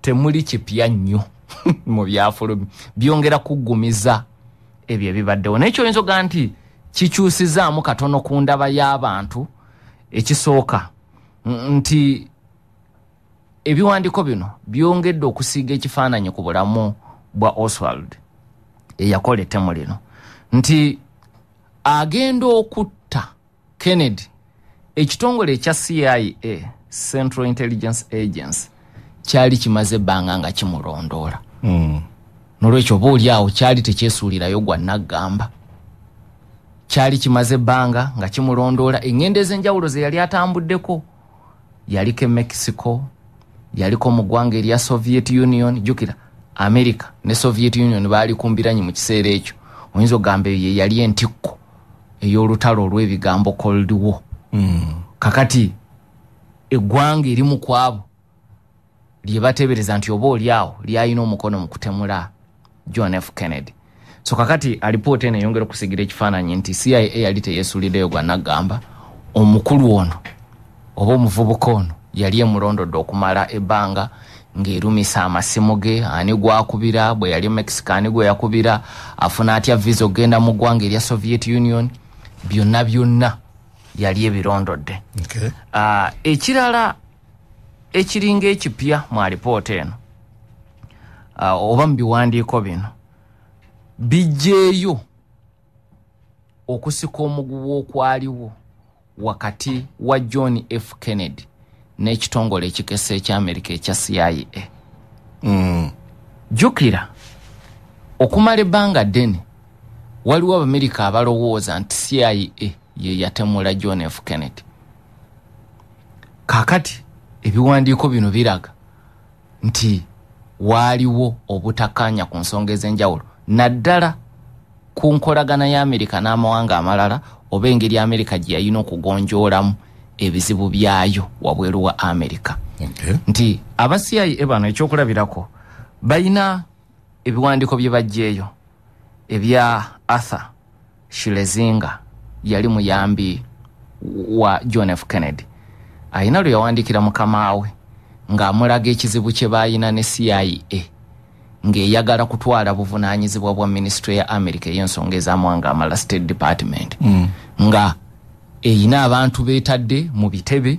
temuli kipya nnyo mu byafulumye, byongera kuggumiza ebyo ebibaddewo. Naye kyoyinza ogamba nti kikyusizaamu katono ku ndaba y'abantu. Ekisooka nti ebiwandiiko bino byongedde okusiiga ekifaananyi ku bulamu bwa Oswald eyakola ettemu lino, nti agenda okutta Kennedy, ekitongole ekya CIA, Central Intelligence Agency, kyali kimaze ebbanga nga kimulondoola. Nolwekyo oba oli awo kyali tekyesuulirayo gwa naggamba, kyali kimaze ebbanga nga kimulondoola. Eŋŋendo ez'enjawulo ze yali atambuddeko, yaliko e Mexico, yaliko mu ggwanga erya Soviet Union. Jjukira America ne Soviet Union baali kumbiranyi mu kiseera ekyo, oyinza okugamba eyo ye yali entikko ey'olutalo olw'ebigambo Cold War. Kakati eggwanga erimu ku abo lye bateebereza nti oba oli awo lyalina omukono mu kutemula John F. Kennedy. So kakati alipoota eno eyongera okusigira ekifaananyi nti CIA yali teyeesuuliddeyo gwa naggamba. Omukulu ono oba omuvubuka ono yali emulondodde okumala ebbanga ng'erumisa amasimu ge, ani gwakubira, bwe yali Mexico ani gwe yakubira, afuna atya visa okugenda mu ggwanga erya Soviet Union, byonna byonna yali ebirondodde. Ekirala ekiringa ekipya mu alipoota eno oba mu biwandiiko bino, bijjeeyo okusika omuguwa okwaliwo wakati wa John F. Kennedy n'ekitongole ekikesa ekya America ekya CIA. Jjukira okumala ebbanga ddene waliwo Abamerika abalowooza nti CIA ye yatemula John F. Kennedy. Kaakati ebiwandiiko bino biraga nti waaliwo obutakkaanya ku nsonga ez'enjawulo, naddala ku nkolagana ya Amerika n'amawanga amalala oba engeri Amerika gye yalina okugonjoolamu ebizibu byayo wabweru wa Amerika. Nti aba CIA bano ekyokulabirako balina ebiwandiiko bye baggyeeyo ebya Arthur Schlesinger, yali muyambi wa John F. Kennedy. Ayina lwe yawandiikira mukama we ng'amulaga ekizibu kye baayina ne CIA ng'eyagala kutwala buvunaanyizibwa bwa minisitule ya America ey'ensonga ez'amawanga amalala, State Department, nga eyina abantu beetadde mu bitebe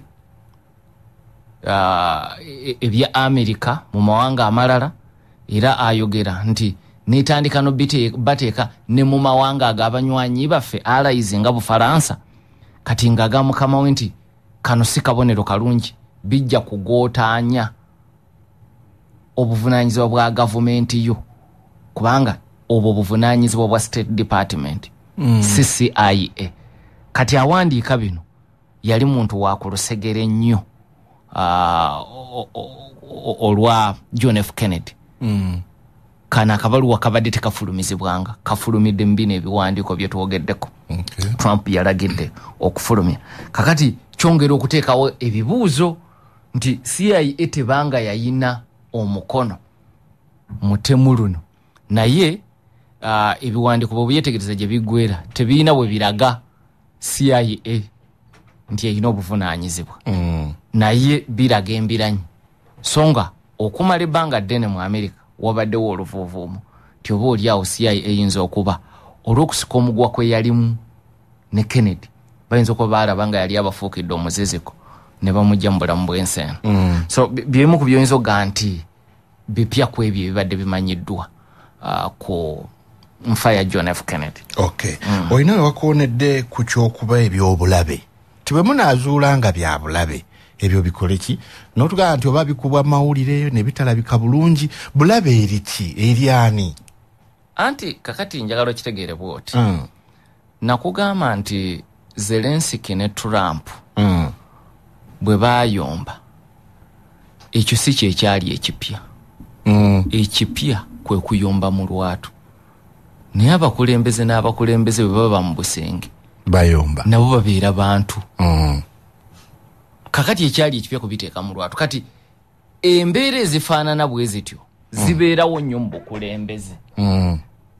ebya America mu mawanga amalala. Era ayogera nti Netandika no bateeka ne mu mawanga ag'abanywanyi baffe allies nga Bufalansa. Kati nga mukama we nti kano si kabonero kalungi, bijja kugootaanya obuvunaanyizibwa bwa gavumenti yo, kubanga obwo buvunaanyizibwa bwa State Department, CIA. Kati awandiika bino yali muntu wa ku lusegere nnyo olwa John F. Kennedy. Kana akabaluwa kabadde tekafulumizibwanga, kafulumidde mu bino ebiwandiiko bye twogeddeko. Trump yalagidde okufulumya. Kakati kyongera okuteekawo ebibuuzo nti CIA tebanga yayina omukono mutemu luno, naye ebiwandiiko bwe byetegereza gye biggwera tebirina bwe biraga CIA nti erina obuvunaanyizibwa, naye biraga embiranyi. So nga okumala ebbanga ddene mu America wabaddewo oluvuuvuumo nti oba oli awo CIA eyinza okuba olw'okusika omugwa kwe yalimu ne Kennedy, bayinza okuba baalaba nga yali abafuukidde omuziziko ne bamujja mu bulamu bw'ensi eno. So byemu ku byoyinza okugaa nti bipya ku ebyo ebibadde bimanyiddwa ku nfa ya John F. Kennedy. Okay. Olina we wakoonedde ku ky'okuba ebyobulabe, ti bwe munaazuula nga bya bulabe ebyo bikole ki? N'otugamba nti oba bikubwa mawulire ne bitalabika bulungi, bulabe eri ki? Eri ani? Anti kakati njagala okitegeere bw'oti. Nakugamba nti Zelensky ne Trump bwe baayomba, ekyo si kyekyali ekipya. Ekipya kwe kuyomba mu lwatu, naye abakulembeze n'abakulembeze bwe baba mu busenge bayomba, nabo babeera bantu. Kakati ekyali ekipya kubiteeka mu lwatu. Kati embeera ezifaanana bwe zityo zibeerawo nnyo mu bukulembeze,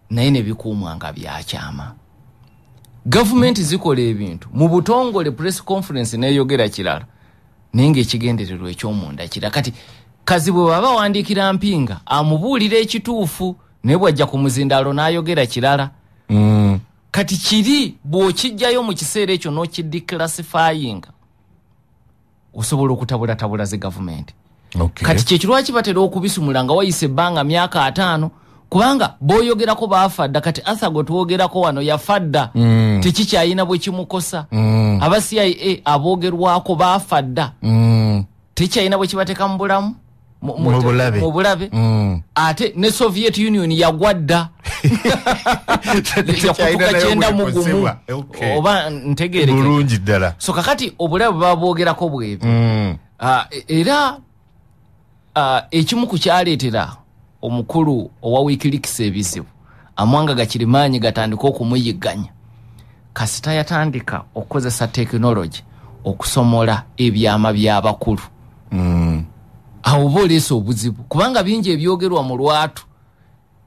naye ne bikuumwa nga byakyama. Gavumenti zikola ebintu mu butongole, press conference n'eyogera kirala, naye ng'ekigendererwa eky'omunda kira. Kati Kazibwe bw'aba awandiikira Mpinga amubuulira ekituufu, naye bw'ajja ku muzindaalo n'ayogera kirala. Kati kiri bw'okijjayo mu kiseera ekyo n'okideclassifyinga, osobola okutabulatabula zi gavumenti. Kati kyekirwaki batera okubisumula nga wayise ebbanga myaka 5, kubanga b'oyogerako baafa dda. Kati Arthur gwe twogerako wano yafa dda, tekikyayina bwe kimukosa. Aba CIA aboogerwako baafa dda, tekyayina bwe kibateeka mu bulamu mu bulabe. Ate ne Soviet Union yagwa dda, yakutuka 91, oba ntegeereke bulungi ddala. So kakati obulabe baba boogerako bwebyo. Era ekimu ku kyaleetera omukulu owa WikiLeaks ebizibu, amawanga gakirimaanyi gatandika okumuyigganya, kasita yatandika okukozesa tekinologi okusomola ebyama by'abakulu. Awo oba oleese obuzibu, kubanga bingi ebyogerwa mu lwatu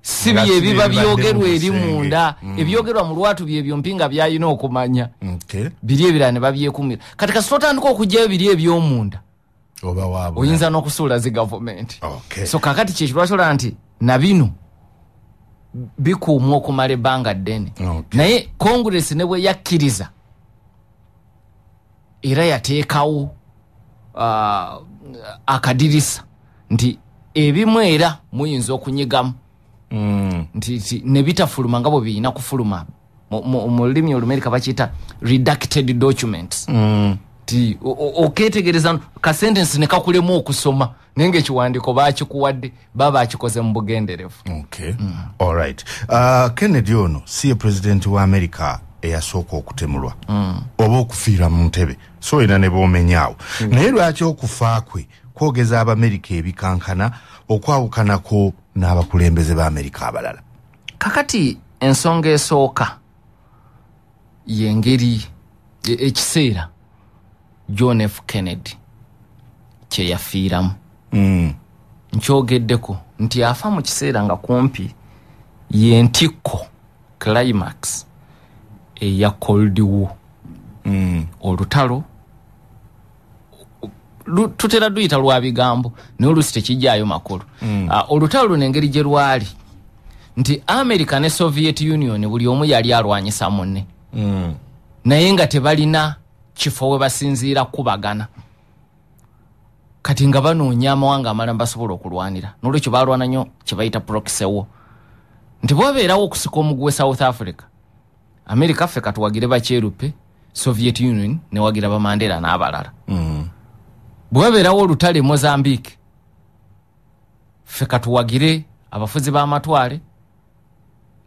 si bye biba byogerwa eri munda. Ebyogerwa mu lwatu byebyo Mpinga byalina okumanya, biri ebirala ne babyekumira. Kati kasita otandika okuggyayo biri eby'omunda, oyinza n'okusuula zi gavumenti. So kakati kyekirwaki nti na bino bikuumwa okumala ebbanga ddene. Naye Congress ne bwe yakkiriza era yateekawo akadirisa nti ebimu era muyinza okunyigamu, nti ne bitafuluma nga bwe birina kufuluma. Mu lulimi Olumerika bakiyita redacted documents. Nti okeetegereza ka sentence ne kakulemu okusoma, naye ng'ekiwandiiko baakikuwadde, baba bakikoze mu bugenderevu. Alright. Kennedy ono si ye president wa America eyasooka okutemulwa oba okufiira mu ntebe, so era ne b'omenyaawo. Naye lwaki okufa kwe kwogeza Abamerika ebikankana okwawukanako n'abakulembeze ba Amerika abalala? Kakati ensonga esooka y'engeri ekiseera John F. Kennedy kye yafiiramu. Nkyogeddeko nti afa mu kiseera nga kumpi y'entikko, climax eya Cold War. Olutalo tutera luyita lwa bigambo, naye oluusi tekijjaayo makulu. Olutalo luno engeri gye lwali nti America ne Soviet Union buli omu yali alwanyisa munne, naye nga tebalina kifo we basinziira kubagana. Kati nga banoonya amawanga amalala basobola okulwanira, n'olwekyo balwana nnyo kye bayita proxy war. Nti bwabeerawo okusika omuguwa e South Africa, America ffe katuwagire bakyerupe, Soviet Union newagira ba Mandela n'abalala. Bwabeerawo olutalo e Mozambique, ffe katuwagire abafuzi b'amatwale,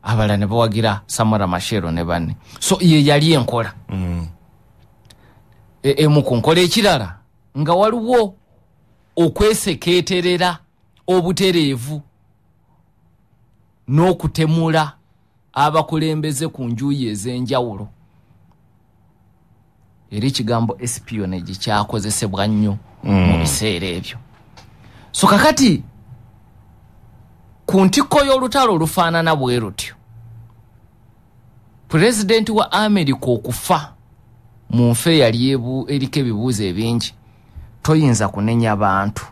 abalala ne bawagira Samora Machel ne banne. So ye yali enkola. Emu ku nkola. Ekirala nga waliwo okwesekeeterera obutereevu n'okutemula abakulembeze ku njuyi ez'enjawulo. Era ekigambo espionage kyakozesebwa nnyo mu biseera ebyo. So kakati ku ntikko y'olutalo olufaanana bwe lutyo, pulezidenti wa America okufa mu nfa eyali eriko ebibuuzo ebingi, toyinza kunenya bantu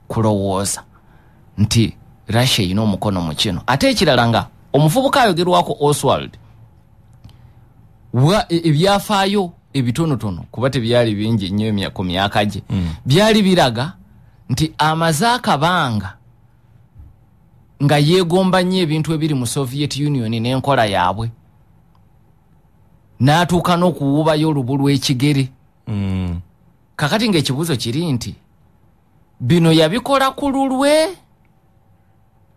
kulowooza nti Russia erina omukono mu kino. Ate ekirala nga omuvubuka ayogerwako Oswald, ebyafaayo ebitonotono kuba tebyali bingi nnyo ku myaka gye, byali biraga nti amaze akabanga nga yeegomba nnyo ebintu ebiri mu Soviet Union n'enkola yaabwe, n'atuuka n'okuwubayo olubu lw'ekigere. Kakati ng'ekibuuzo kiri nti bino yabikola ku lulwe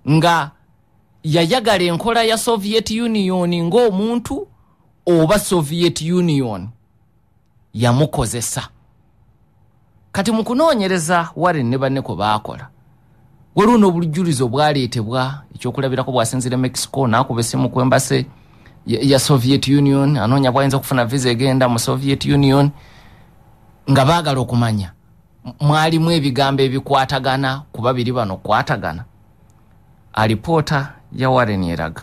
nga yayagala enkola ya Soviet Union ng'omuntu, oba Soviet Union yamukozesa? Kati mu kunoonyereza Warren ne banne kwe baakola, waliwo n'obujulizi obwaleetebwa. Ekyokulabirako, bwasinzira Mexico n'akuba essimu ku embassy ya Soviet Union, anoonya bwayinza okufuna visa egenda mu Soviet Union, nga baagala okumanya mwalimu ebigambo ebikwatagana ku babiri bano okukwatagana. Alipoota ya Warren eraga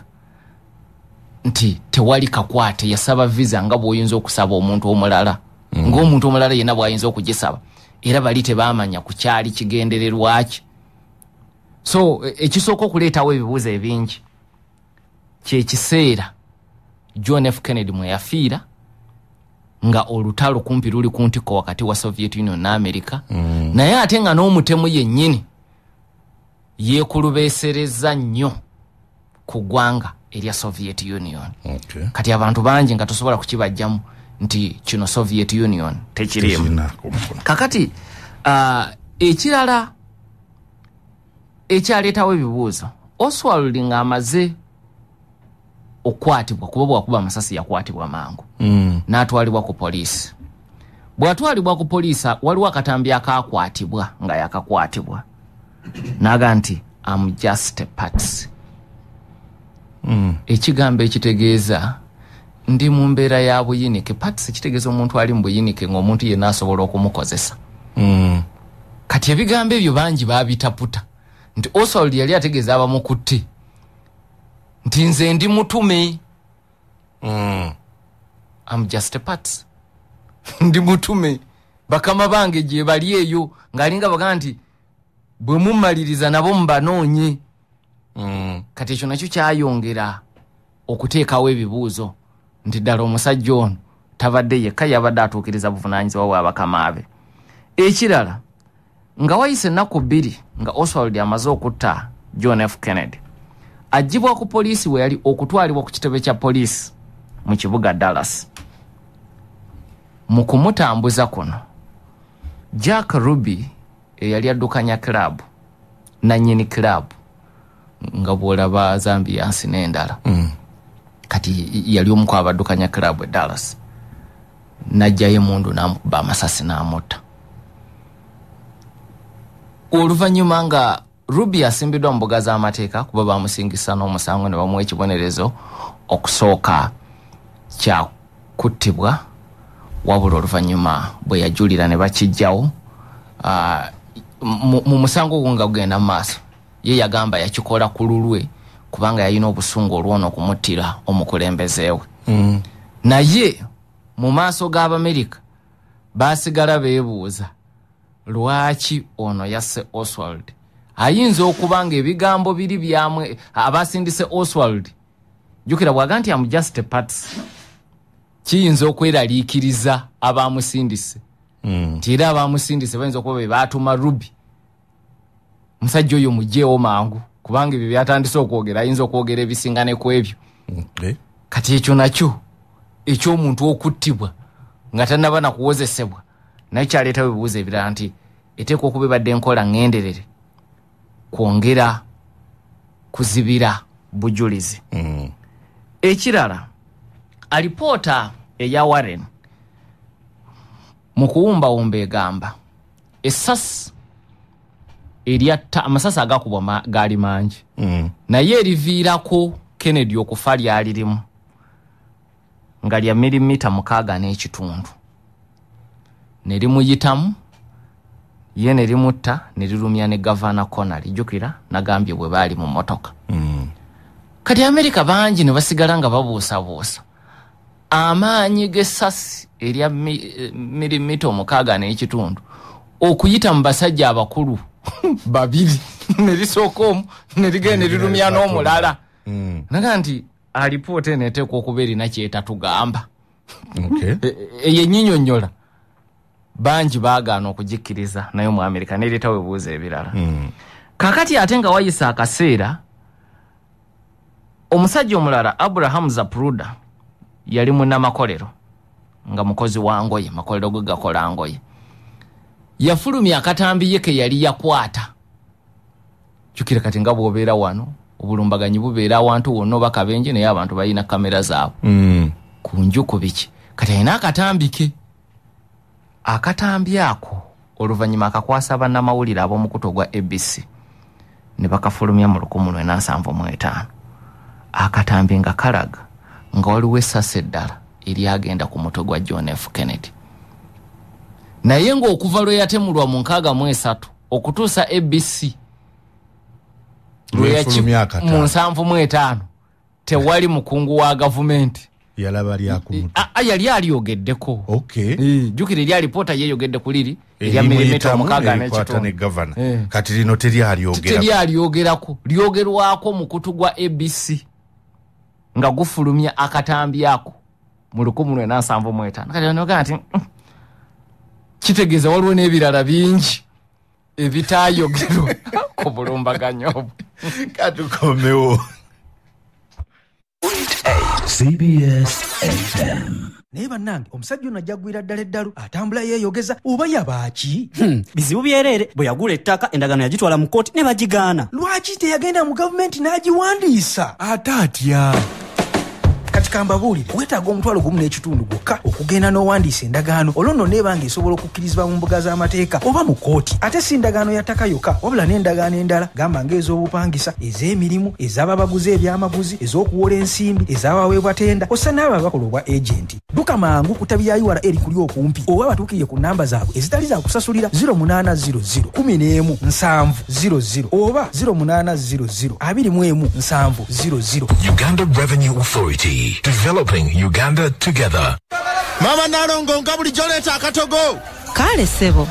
nti tewali kakwate, yasaba visa nga bw'oyinza okusaba omuntu omulala, ng'omuntu omulala yenna bw'ayinza okugisaba, era bali tebaamanya ku kyali kigendererwaki. So ekisooka okuleetawo ebibuuzo ebingi kyekiseera John F. Kennedy mwe yafiira, nga olutalo kumpi luli ku ntikko wakati wa Soviet Union ne America, naye ate nga n'omutemu yennyini yeekulubeesereza nnyo ku ggwanga erya Soviet Union. Kati abantu bangi nga tosobola kukibajjamu nti kino Soviet Union tekiriimu. Kakati ekirala ekyaleetawo ebibuuzo, Oswald ng'amaze okukwatibwa, kuba bwakuba amasasi yakwatibwa mangu, n'atwalibwa ku poliisi. Bw'atwalibwa ku poliisi, waliwo akatambi akakwatibwa nga yakakwatibwa n'aga nti "I'm just a patsy", ekigambo ekitegeeza ndi mu mbeera ya buyinike. Patsy kitegeeza omuntu ali mu buyinike, ng'omuntu yenna asobola okumukozesa. Kati ebigambo ebyo bangi baabitaputa nti Oswald yali ategeeza abamukutte nti nze ndi mutume. "I'm just a patsy", ndi mutume, bakama bange gye bali eyo, ng'alinga bagaa nti bwe mumaliriza nabo mubanoonye. Kati ekyo nakyo kyayongera okuteekawo ebibuuzo nti ddala omusajja ono tabadde yekka, yabadde atuukiriza buvunaanyizibwa bwa bakama be. Ekirala, nga wayise ennaku 2 nga Oswald amaze okutta John F. Kennedy, aggyibwa ku poliisi we yali okutwalibwa ku kitebe kya poliisi mu kibuga Dallas. Mu kumutambuza kuno, Jack Ruby eyali addukanya club, nannyini club nga bw'olaba Zambians n'endala, kati yali omu ku abaddukanya club e Dallas, n'aggyayo emundu n'amukuba amasasi n'amutta. Oluvannyuma nga Ruby asimbiddwa mu mbuga z'amateeka, kuba bamusingisa n'omusango ne bamuwa ekibonerezo okusooka kya kuttibwa, wabula oluvannyuma bwe yajulira ne bakijjawo. Mu musango ogwo nga gugenda mu maaso, ye yagamba yakikola ku lulwe kubanga yalina obusungu olw'ono okumuttira omukulembeze we. Naye mu maaso g'Abamerika baasigala beebuuza lwaki ono yasse Oswald. Ayinza okuba nga ebigambo biri byamwe abasindise Oswald, jjukira bw'aga nti "am just a patsy", kiyinza okweraliikiriza abamusindise, nti era abamusindise bayinza okuba be baatuma Ruby, musajja oyo mugyewo mangu. Kubanga ebyo byatandise okwogera, ayinza okwogera ebisinga ne ku ebyo. Kati ekyo nakyo eky'omuntu okuttibwa nga tannaba na kuwozesebwa, naye kyaleetawo ebibuuzo ebirala nti eteekwa okuba ebadde enkola ŋŋenderere kwongera kuzibira bujulizi. Ekirala, alipoota eya Warren mu kuwumbawumba egamba essasi eryatta, amasasi agakubwa gaali mangi, naye eriviirako Kennedy okufa lyali limu nga lya milimita 6.5, ne limuyitamu ye ne limutta ne lirumya ne Gavana Connally. Jjukira nagambye bwe baali mu mmotoka. Kati Amerika bangi ne basigala nga babuusabuusa amaanyi g'essasi erya milimita 6.5 okuyita mu basajja abakulu babiri, ne lisooka omu ne ligenda ne lirumya n'omulala. Naga nti alipoota eno eteekwa okuba erina kyetatugamba. Eyo ennyinyonnyola bangi baagaana okugikkiriza, naye mu Amerika n'ereetawo ebibuuzo ebirala. Kaakati ate nga wayise akaseera, omusajja omulala Abraham Zapruder yali munnamakolero nga mukozi wa ngoye, makolero ge gakola ngoye. Yafulumya akatambi ye ke yali yakwata. Jjukira kati nga bw'obeera wano, obulumbaganyi bubeera awantu wonna oba kabenje, naye abantu balina kamera zaabwe ku nju ku biki. Kati alina akatambi ke. Akatambi ako oluvannyuma akakwasa bannamawulire ab'omukutu ogwa ABC ne bakafulumya mu 1975. Akatambi nga kalaga nga waliwo essasi eddala eryagenda ku mutwe gwa John F. Kennedy, naye ng'okuva lwe yatemulwa mu 63 okutuusa ABC mu 75 tewali mukungu wa gavumenti yalaba lyakumutwe. Yali alyogeddeko. Jjukira eri alipoota yeeyogedde ku liri erya milimita 6.5. Kati lino teryalyogera, lyogerwako mukutu gwa ABC nga gufulumya akatambi ako mu 1975. Kati onoga nti kitegeeza waliwo n'ebirala bingi ebitaayogerwa ku bulumbaganyi obwo. Katukomewo. CBS FM. Naye bannange, omusajja ono ajja kugwira ddala eddalu, atambula yeeyogeza oba yabaaki? Bizibu byereere. Bwe yagula ettaka, endagaano yagitwala mu kkooti ne bagigaana. Lwaki teyagenda mu gavumenti n'agiwandiisa? Ate atya? Kati kambabuulire, weetaaga 1.5 gwokka okugenda n'owandiisa endagaano, olwo nno neebanga esobola okukkirizibwa mu mbuga z'amateeka oba mu kkooti. Ate si ndagaano ya ttaka yokka, wabula n'endagaano endala, gamba ng'ez'obupangisa, ez'emirimu, ez'ababaguzi ebyamaguzi, ez'okuwola ensimbi, ez'abaweebwa tenda, ossa n'abo abakola obwa agenti. Dduka mangu ku ttabi lya URA erikuli okumpi, oba batuukirire ku nnamba zaabwe ezitali za kusasulira 0800 11 70 00 oba 0800 21 70 00. Uganda Revenue Authority. Developing Uganda together. Mama Nalongo nga bulijjo leeta akatogo. Kale ssebo.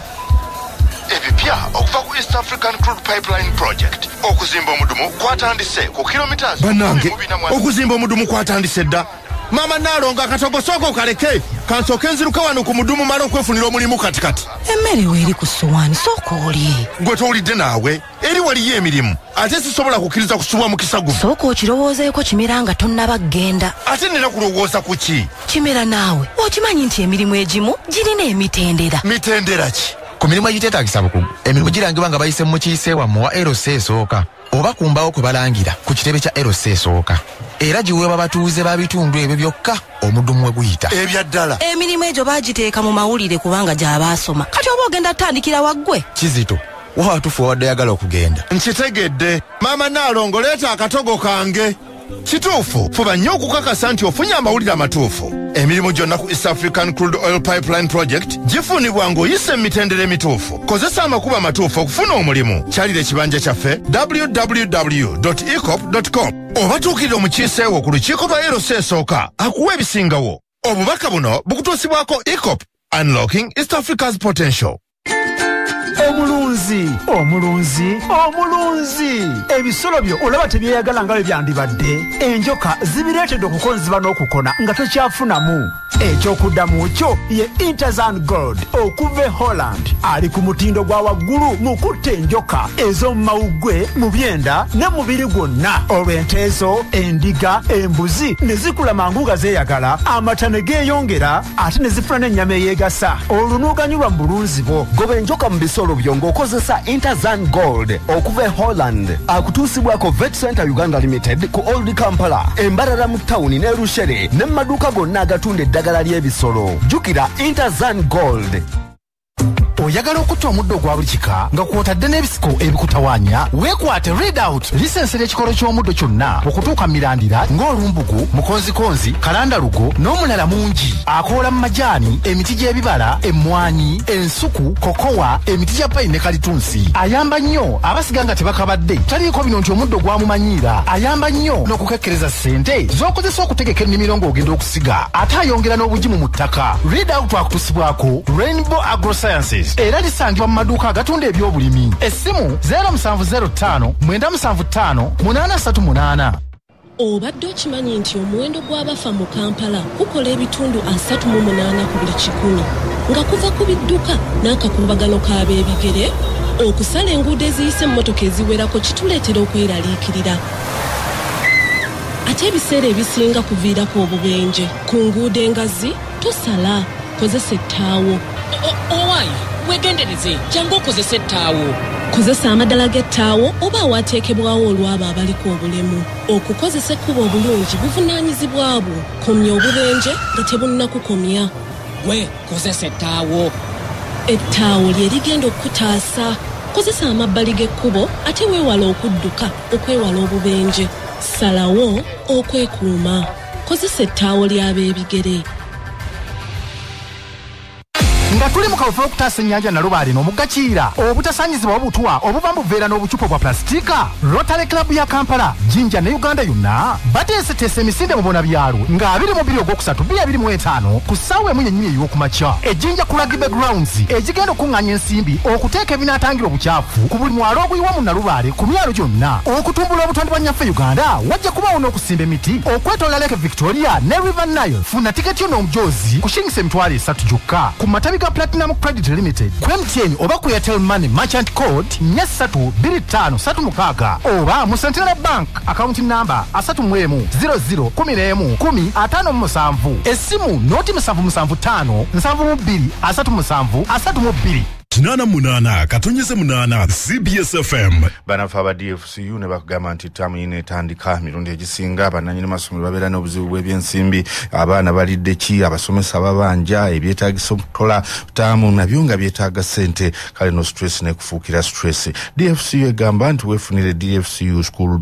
Ebipya okuva ku East African Crude Pipeline Project. Okuzimba omudumu kwatandise ku kilometers. Bannange, okuzimba omudumu kwatandise dda. Mama Nalongo akatogo sooka okaleke. Kansooke nziruka wano ku mudumu male okwefunira omulimu katikati. Emmere weeri ku ssowaani, sooka olye. Gwe towulidde naawe, eri waliyo emirimu. Ate sisobola kukkiriza kusubwa mukisa guno. Sooka okirowoozeeko Kimera nga tonnaba kugenda. Ate nina kulowooza ku ki? Kimera naawe, okimanyi nti emirimu egimu girina emitendera. Mitendera ki? Ku mirimu egiteetaagisa bukugu, emirimu girangibwa nga bayise mu kiise wammwe wa LC esooka oba ku mbaawo kwe balangira ku kitebe kya LC esooka. Era giweebwa batuuze ba bitundu ebyo byokka omudumu we guyita. Ebya ddala. Emirimu egyo baagiteeka mu mawulire kubanga gy'abaasoma. Kati oba ogenda tutandikira waggwe? Kizito, wa watuufu wawadde oyagala okugenda. Nkitegedde. Maama Nalongo leeta akatogo kange. Kituufu, fuba nnyo okukakasa nti ofunye amawulire amatuufu. Emirimu gyonna ku East African Crude Oil Pipeline Project gifunibwa ng'oyise emitendera emituufu. Kozesa amakubo amatuufu okufuna omulimu. Kyalira ekibanja kyaffe www.ecop.com oba tuukirira omukiiseewo ku lukiiko lwa LC esooka akuwa ebisingawo. Obubaka buno bukutuusibwako ECOP, Unlocking East Africa's Potential. Omulunzi, omulunzi, omulunzi. Ebisolo byo olaba tebyeyagala nga bwe byandibadde. Enjoka zibireetedde okukonziba n'okukona nga tokyafunamu. Ekyokuddamu kyo ye Interzan Gold okuva e Holland. Ali ku mutindo gwa waggulu mu kutta enjoka ez'omu mawuggwe, mu byenda ne mu mubiri gwonna. Olw'ente ezo, endiga, embuzi ne zikula mangu nga zeeyagala, amata ne geeyongera ate ne zifuna n'ennyama eyeegasa. Olwo n'oganyulwa mu bulunzi bwo. Goba enjoka mu bisolo byo ng'okozesa Interzan Gold okuva e Holland. Akutuusibwako Vet Center Uganda Limited ku Old Kampala, Embarara mu tawuni ne Rushere ne mu maduuka gonna agatunda eddagala ly'ebisolo. Jjukira Interzan Gold. Oyagala okutta omuddo ogwa buli kika nga kw'otadde n'ebisiko ebikutawaanya? Weekwate Readout, lisensera ekikolo ky'omuddo kyonna okutuuka mu mirandira ng'olumbugu, mukonzikonzi, kalandalugo n'omulala mungi. Akoola mu majaani, emiti gy'ebibala, emmwanyi, ensuku, kokowa, emiti gya payini ne kalitunsi. Ayamba nnyo abasiga nga tebakabadde. Taliiko bino nti omuddo gwamumanyiira. Ayamba nnyo n'okukekkereza ssente z'okozesa okutegeka ennimiro ng'ogenda okusiga. Ate ayongera n'obugimu mu ttaka. Readout akutusibwako Rainbow Agrosciences era lisangibwa mu maduuka agatunda ebyobulimi. Essimu 0705 975 838. Obadde okimanyi nti omuwendo gw'abafa mu Kampala gukola ebitundu 38 ku buli 100 nga kuva ku bidduka n'akakumbagano k'ab'ebigere? Okusala enguudo eziyise emmotoka eziwerako kituleetera okweraliikirira, ate ebiseera ebisinga kuviirako obubenje. Ku nguudo engazi tosala, kozesa ettaawo. Owaayi, weegendereze, jangu okozesa ettaawo. Kozesa amaddala g'ettaawo oba awateekebwawo olw'abo abaliko obulemu. Okukozesa ekkubo obulungi buvunaanyizibwa bwo. Komya obubenje nga tebunnakukomya. Gwe kozesa ettaawo. Ettaawo lye ligenda okukutaasa. Kozesa amabbali g'ekkubo ate weewale okudduka okwewala obubenje. Salawo okwekuuma. Kozesa ettaawo ly'ab'ebigere. Nga tuli mu kawefube okutaasa ennyanja Nalubaale n'omugga Kiyira obutasaanyizibwa obutwa obuva mu buveera n'obucupa bwa pulasitiika, Rotary Club ya Kampala, Jinja ne Uganda yonna bateeseteese emisinde mu bona byalo nga 22 Ogwokusatu 2025 ku ssaawa emu yennyini ey'okumakya ejjinja ku Rugby Grounds, egigenda okuŋŋaanya ensimbi okuteeka ebinaatangira obukyafu ku buli mwalo oguyiwa mu Nalubaale ku myalo gyonna. Okutumbula obutonde bwa nnyaffe Uganda wajja kubaawo n'okusimba emiti okwetooloola Lake Victoria ne River Nile. Funa tiketi yo n'omujoozi ku shillings 30,000 gyokka ku matabi ga Platinum Credit Limited, ku MTN oba ku Airtel Money merchant code 432536 oba mu Centenary Bank account number 31 00 11 10 57. Essimu noti 775 72 37 32. 88.8 CBS FM. Banafe aba DFCU ne bakugamba nti ttaamu yino etandika mirundi egisinga bannannyini masomero babeera n'obuzibu bw'ebyensimbi, abaana balidde ki, abasomesa babanja, ebyetaagisa okukola ttaamu nabyo nga byetaaga ssente, kale no stress nekufuukira stress. DFCU egamba nti weefunire DFCU school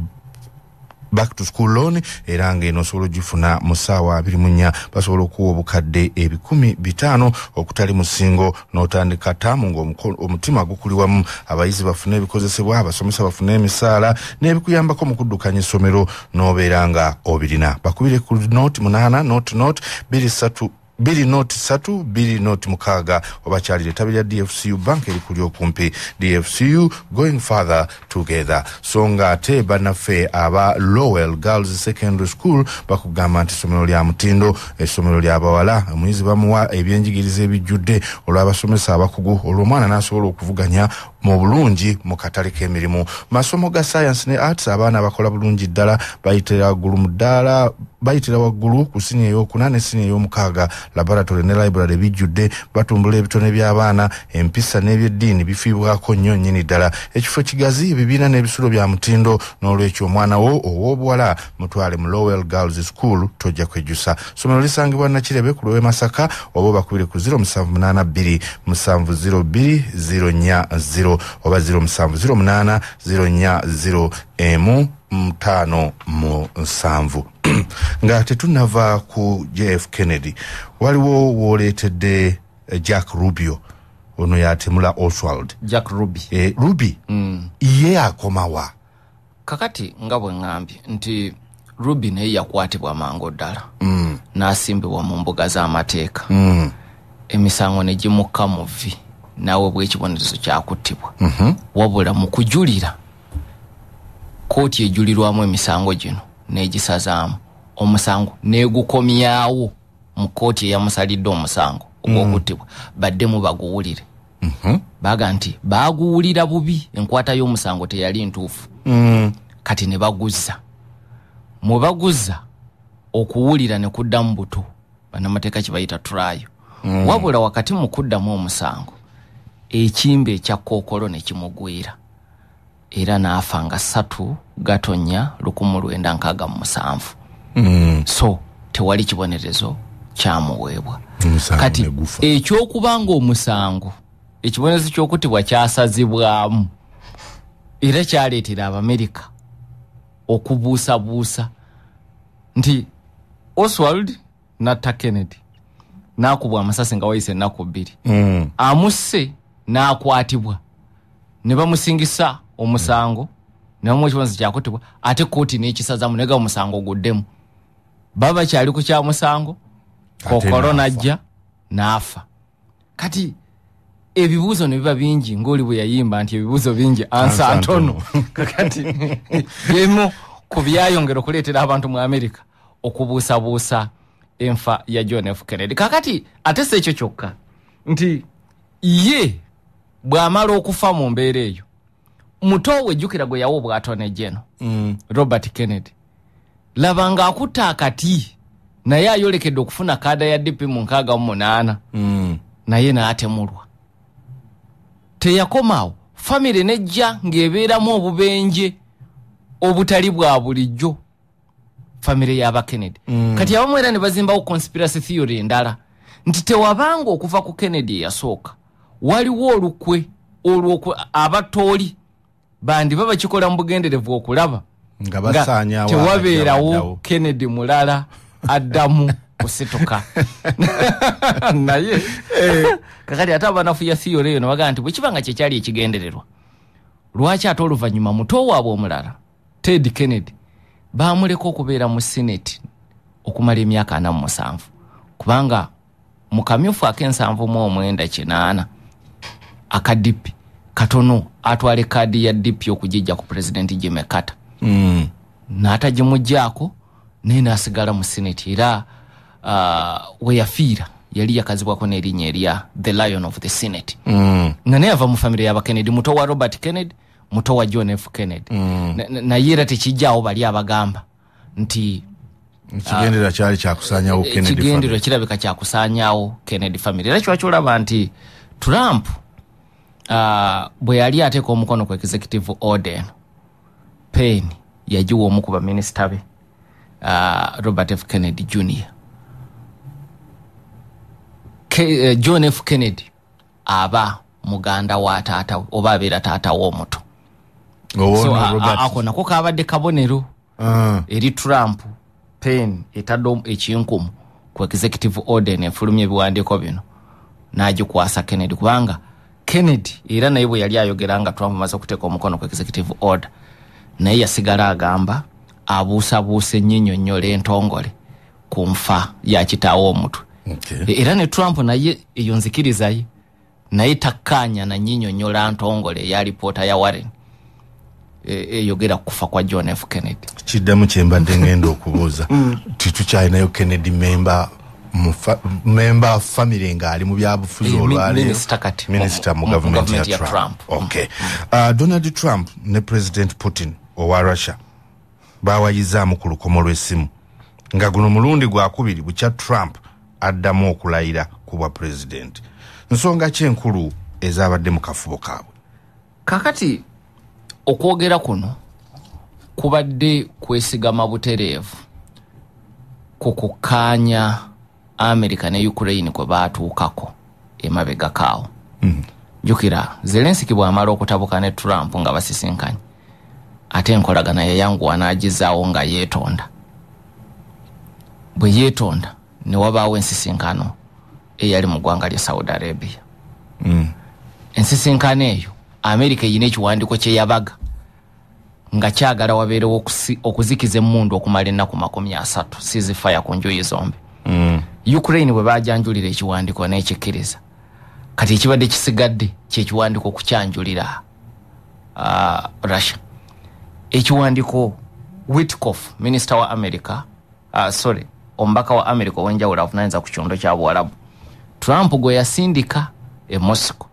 back to school loan, era nga eno osobola ogifuna mu ssaawa 24. Basobola okuwa obukadde 500,000 okutali musingo n'otandika ttaamu ng'omutima gukuli wamu. Abayizi bafune ebikozesebwa, abasomesa bafune emisaala n'ebikuyambako mu kuddukanya essomero n'obeera nga obirina. Bakubire ku noti 8 noti noti 2 3 2 noti 3 2 noti 6 obakyalire ettabi lya DFCU Bank erikuli okumpi. DFCU, going further together. So nga ate bannaffe aba Lowell Girls Secondary School bakugamba nti essomero lya mutindo, essomero ly'abawala, omuyizi bamuwa ebyenjigiriza ebijjudde olw'abasomesa abakugu, olwo omwana n'asobola okuvuganya mu bulungi mu katale k'emirimu. Masomo ga science ne arts abaana bakola bulungi ddala, bayitira waggulu mu ddaala, bayitira waggulu ku siniya ey'okuna ne siniya ey'omukaaga. Laboratory ne library bijjudde, batumbula ebitone by'abaana, empisa n'ebyeddiini bifiibwako nnyo nnyini ddala. Ekifo kigazi, ebibiina n'ebisulo bya mutindo, n'olwekyo omwana wo ow'obuwala mutwale mu Lowell Girls School, tojja kwejjusa. Ssomero lisangibwa Nakirebe ku lw'e Masaka oba obakubire ku 0782 702 040 oba 0708 040 emu 57. Nga tetunnava ku JF Kennedy, waliwo wooleetedde Jack Rubio, ono yatemula Oswald. Jack Ruby. Ruby ye akomawa? Kakati nga bwe ŋŋambye nti Ruby naye yakwatibwa mangu ddala n'asimbibwa mu mbuga z'amateeka, emisango ne gimukka mu vvi. Naweebwa ekibonerezo kyakuttibwa. Wabula mu kujulira, kooti ejulirwamu emisango gino n'egisazaamu omusango n'egukomyawo mu kooti eyamusalidde omusango ogw'okuttibwa, baddemu baguwulire. Baga nti baaguwulira bubi, enkwata y'omusango teyali ntuufu. Kati ne baguzza. Mwe baguzza okuwulira ne kuddamu buto, bannamateeka kye bayita trial. Wabula wakati mu kuddamu omusango, ekimbe ekya kookolo ne kimugwira, era n'afa nga 3 Gatonnya 1967. So tewali kibonerezo kyamuweebwa. Kati ekyokubanga omusango, ekibonerezo ky'okuttibwa kyasazibwamu, era kyaleetera Abamerika okubuusabuusa nti Oswald n'atta Kennedy, n'akubwa amasasi nga wayise ennaku 2. Amusse n'akwatibwa ne bamusingisa omusango, ne bamuwa ekibonerezo kyakuttibwa, ate kooti n'ekisazamu nega omusango guddemu. Baba bakyali ku kya musango, kookolo n'ajja n'afa. Kati ebibuuzo ne biba bingi, ng'oli bwe yayimba nti ebibuuzo bingi ansa ntono. Kakati byemu ku byayongera okuleetera abantu mu Amerika okubuusabuusa enfa ya John F. Kennedy. Kakati ate si ekyo kyokka, nti ye bw'amala okufa mu mbeera eyo, muto we jjukira gwe yawa obwatone geno, Robert Kennedy, laba ng'akutta akati, naye ayolekedde okufuna kaada ya DP mu 68, naye n'atemulwa. Teyakomaawo, famire nejja ng'ebeeramu obubenje obutali bwa bulijjo, famire y'aba Kennedy. Kati abamu era ne bazimbawo conspiracy theory endala nti tewabanga okuva ku Kennedy eyasooka, waliwo olukwe olw'oku abatooli bandi bakikola mu bugenderevu okulaba nga basaanyaawo tewabeerawo Kennedy mulala addamu kusituka. Naye kakati ate abanafuya theory eyo ne bagamba nti bwe kiba nga kyekyali ekigendererwa, lwaki ate oluvannyuma muto waabwe omulala Ted Kennedy baamuleka okubeera mu Senate okumala emyaka 47, kubanga mu kamyufu ak'e79 80 aka DP katono atwale kaadi ya DP okugijja ku President Jimmy Carter. N'atagimuggyako, naye n'asigala mu Senate, era we yafiira yali yakazibwako n'erinnya erya the Lion of the Senate. Nga naye ava mu famire y'aba Kennedy, muto wa Robert Kennedy, muto wa John F. Kennedy. Naye era tekijjaawo bali abagamba nti ekigendererwa kyali kyakusaanyaawo Kennedy. Ekigendererwa kirabika kyakusaanyaawo Kennedy family. Era kiba kyolaba nti Trump bwe yali ateeka omukono ku executive order eno, pen yagiwa omu ku baminisita be, Robert F. Kennedy Jr. John F. Kennedy aba muganda wa taata we, oba abeera taata we omuto. So, ako nako kabadde kabonero eri Trump. Pen etadde ekinkumu ku executive order eno efulumya ebiwandiiko bino n'agikwasa Kennedy, kubanga Kennedy era naye bwe yali ayogera nga Trump amaze okuteeka omukono ku executive order, naye yasigala agamba abuusabuusa ennyinyonnyola entongole ku nfa ya kitaawe omutwe. Era ne Trump naye eyo nzikiriza ye, naye takkaanya na nnyinyonnyola ntongole eya alipoota ya Warren eyogera ku kufa kwa John F. Kennedy. Kiddamu kye mbadde ngenda okubuuza, titukyalinayo Kennedy member member family ng'ali mu byabufuzi olwaleero? Minister kati. Minister mu government ya Trump. Okay. Donald Trump ne President Putin owa Russia bawayizaamu ku lukomo lw'essimu, nga guno mulundi gwakubiri bukya Trump addamu okulayira ku bwa president. Nsonga ki enkulu ezabadde mu kafubo kaabwe? Kakati okwogera kuno kubadde kwesigama butereevu ku kukkaanya America ne Ukraine kwe baatuukako emabegakaawo. Jjukira Zelensky bw'amala okutabuka ne Trump nga basisinkanye, ate enkolagana yayanguwa n'agizaawo nga yeetonda. Bwe yeetonda ne wabaawo ensisinkano eyali mu ggwanga lya Saudi Arabia. Ensisinkano eyo America erina ekiwandiiko kye yabaga nga kyagala wabeerewo okuzikiza emmundu okumala ennaku 30, ceasefire ku njuyi zombi. Ukraine bwe bajanjulira ekiwandiiko n'ekikkiriza, Kati ekibadde kisigadde kyekiwandiiko okukyanjulira Russia. Ekiwandiiko Witkoff, minisita wa America, sorry, omubaka wa America ow'enjawulo avunaanyizibwa ku kyondo kya Buwarabu, Trump gwe yasindika e Moscow,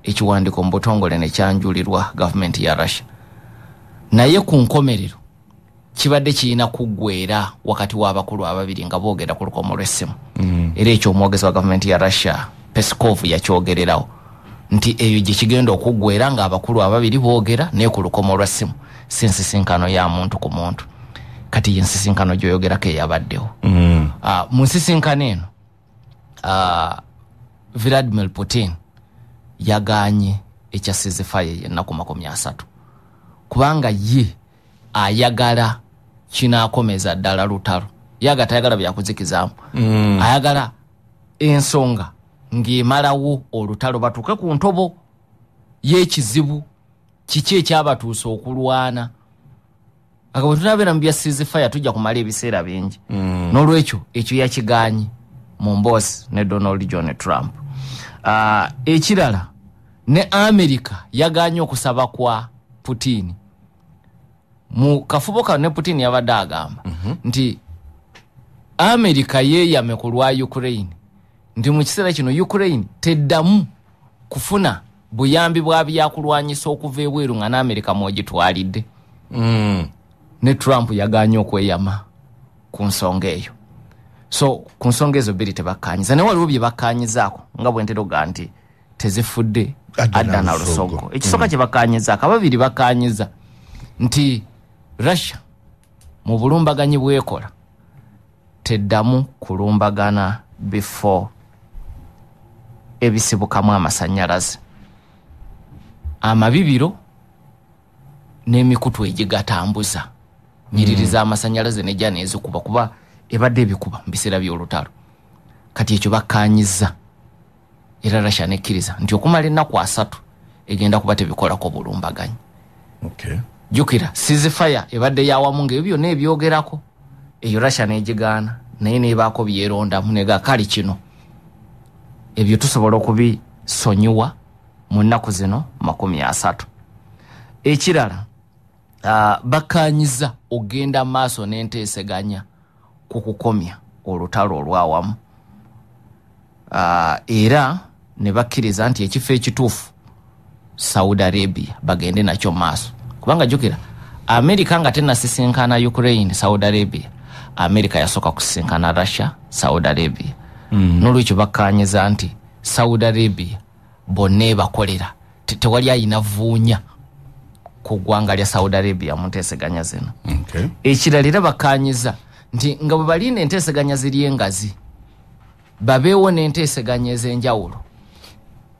ekiwandiiko mu butongole ne kyanjulirwa gavumenti ya Russia. Naye ku nkomerero kibadde kirina kuggwera wakati w'abakulu ababiri nga boogera ku lukomo lw'essimu. Era ekyo omwogezi wa gavumenti ya Russia Peskov yakyogererawo nti eyo gye kigenda okuggwera ng'abakulu ababiri boogera naye ku lukomo lwa ssimu, si nsisinkano ya muntu ku muntu. Kati ye nsisinkano gy'oyogerako eyabaddewo. Mu nsisinkano eno Vladimir Putin yagaanye ekya ceasefire y'ennaku 30, kubanga ye ayagala kinaakomeza ddala lutalo. Yaga tayagala byakuzikizaamu. Ayagala ensonga ng'emalawo olutalo, batuuke ku ntobo y'ekizibu kiki ekyabatuusa okulwana. Aga bwe tunabeera mu bya ceasefire tujja kumala ebiseera bingi. N'olwekyo ekyo yakigaanye mu mboozi ne Donald John Trump. Ekirala, ne America yagaanye okusaba kwa Putin. Mu kafubo kano ne Putin yabadde agamba nti America yeeyame ku lwa Ukraine, nti mu kiseera kino Ukraine teddamu kufuna buyambi bwa byakulwanyisa okuva ebweru nga n'Amerika mw'ogitwalidde. Ne Trump yagaanye okweyama ku nsonga eyo. So ku nsonga ezo bbiri tebakkaanyiza, naye waliwo bye bakkaanyizaako nga bwe ntera okugamba nti tezifudde adda na lusogo. Ekisooka kye bakkaanyizaako, ababiri bakkaanyiza nti Russia mu bulumbaganyi bw'ekola teddamu kulumbagana bifo ebisibukamu amasannyalaze, amabibiro n'emikutu egigatambuza nyiriri z'amasannyalaze nejja n'ezikuba, kuba ebadde ebikuba mu biseera by'olutalo. Kati ekyo bakkaanyizza, era Russia nekkiriza nti okumala ennaku 3 egenda kuba tebikolako bulumbaganyi. Jjukira ceasefire ebadde yawamu ng'ebyo byonna ebyogerako, eyo Russia n'egigaana, naye n'ebaako byerondamu nega kale kino ebyo tusobola okubisonyiwa mu nnaku zino 30. Ekirala, bakkaanyiza ogenda maaso n'enteeseganya ku kukomya olutalo olw'awamu. Era ne bakkiriza nti ekifo ekituufu Saudi Arabia bagende nakyo maaso, kubanga jjukira America nga tennasisinkana Ukraine Saudi Arabia, America yasooka kusisinkana Russia Saudi Arabia. N'olwekyo bakkaanyiza nti Saudi Arabia bonna ebakolera, tewali ayina vuunya ku ggwanga lya Saudi Arabia mu nteeseganya zino. Ekirala era bakkaanyiza nti nga bwe balina enteeseganya ziri engazi, babeewo n'enteeseganya ez'enjawulo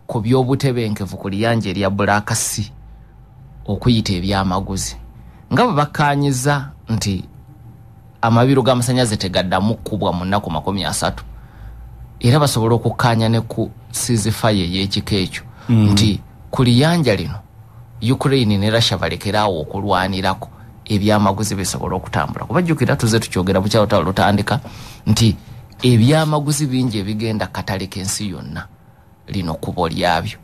ku by'obutebenkevu ku liyanja erya Black Sea okuyita ebyamaguzi, nga bwe bakkaanyiza nti amabiro g'amasannyalaze tegaddamu kkubwa mu nnaku 30, era basobola okukkaanya ne ku ceasefire ey'ekika ekyo nti ku liyanja lino Ukraine ne Russia balekeraawo okulwanirako, ebyamaguzi bisobola okutambula. Kuba jjukira tuze tukyogera bukyalotalo lutandika nti ebyamaguzi bingi ebigenda katale k'ensi yonna lino kkubo lyabyo.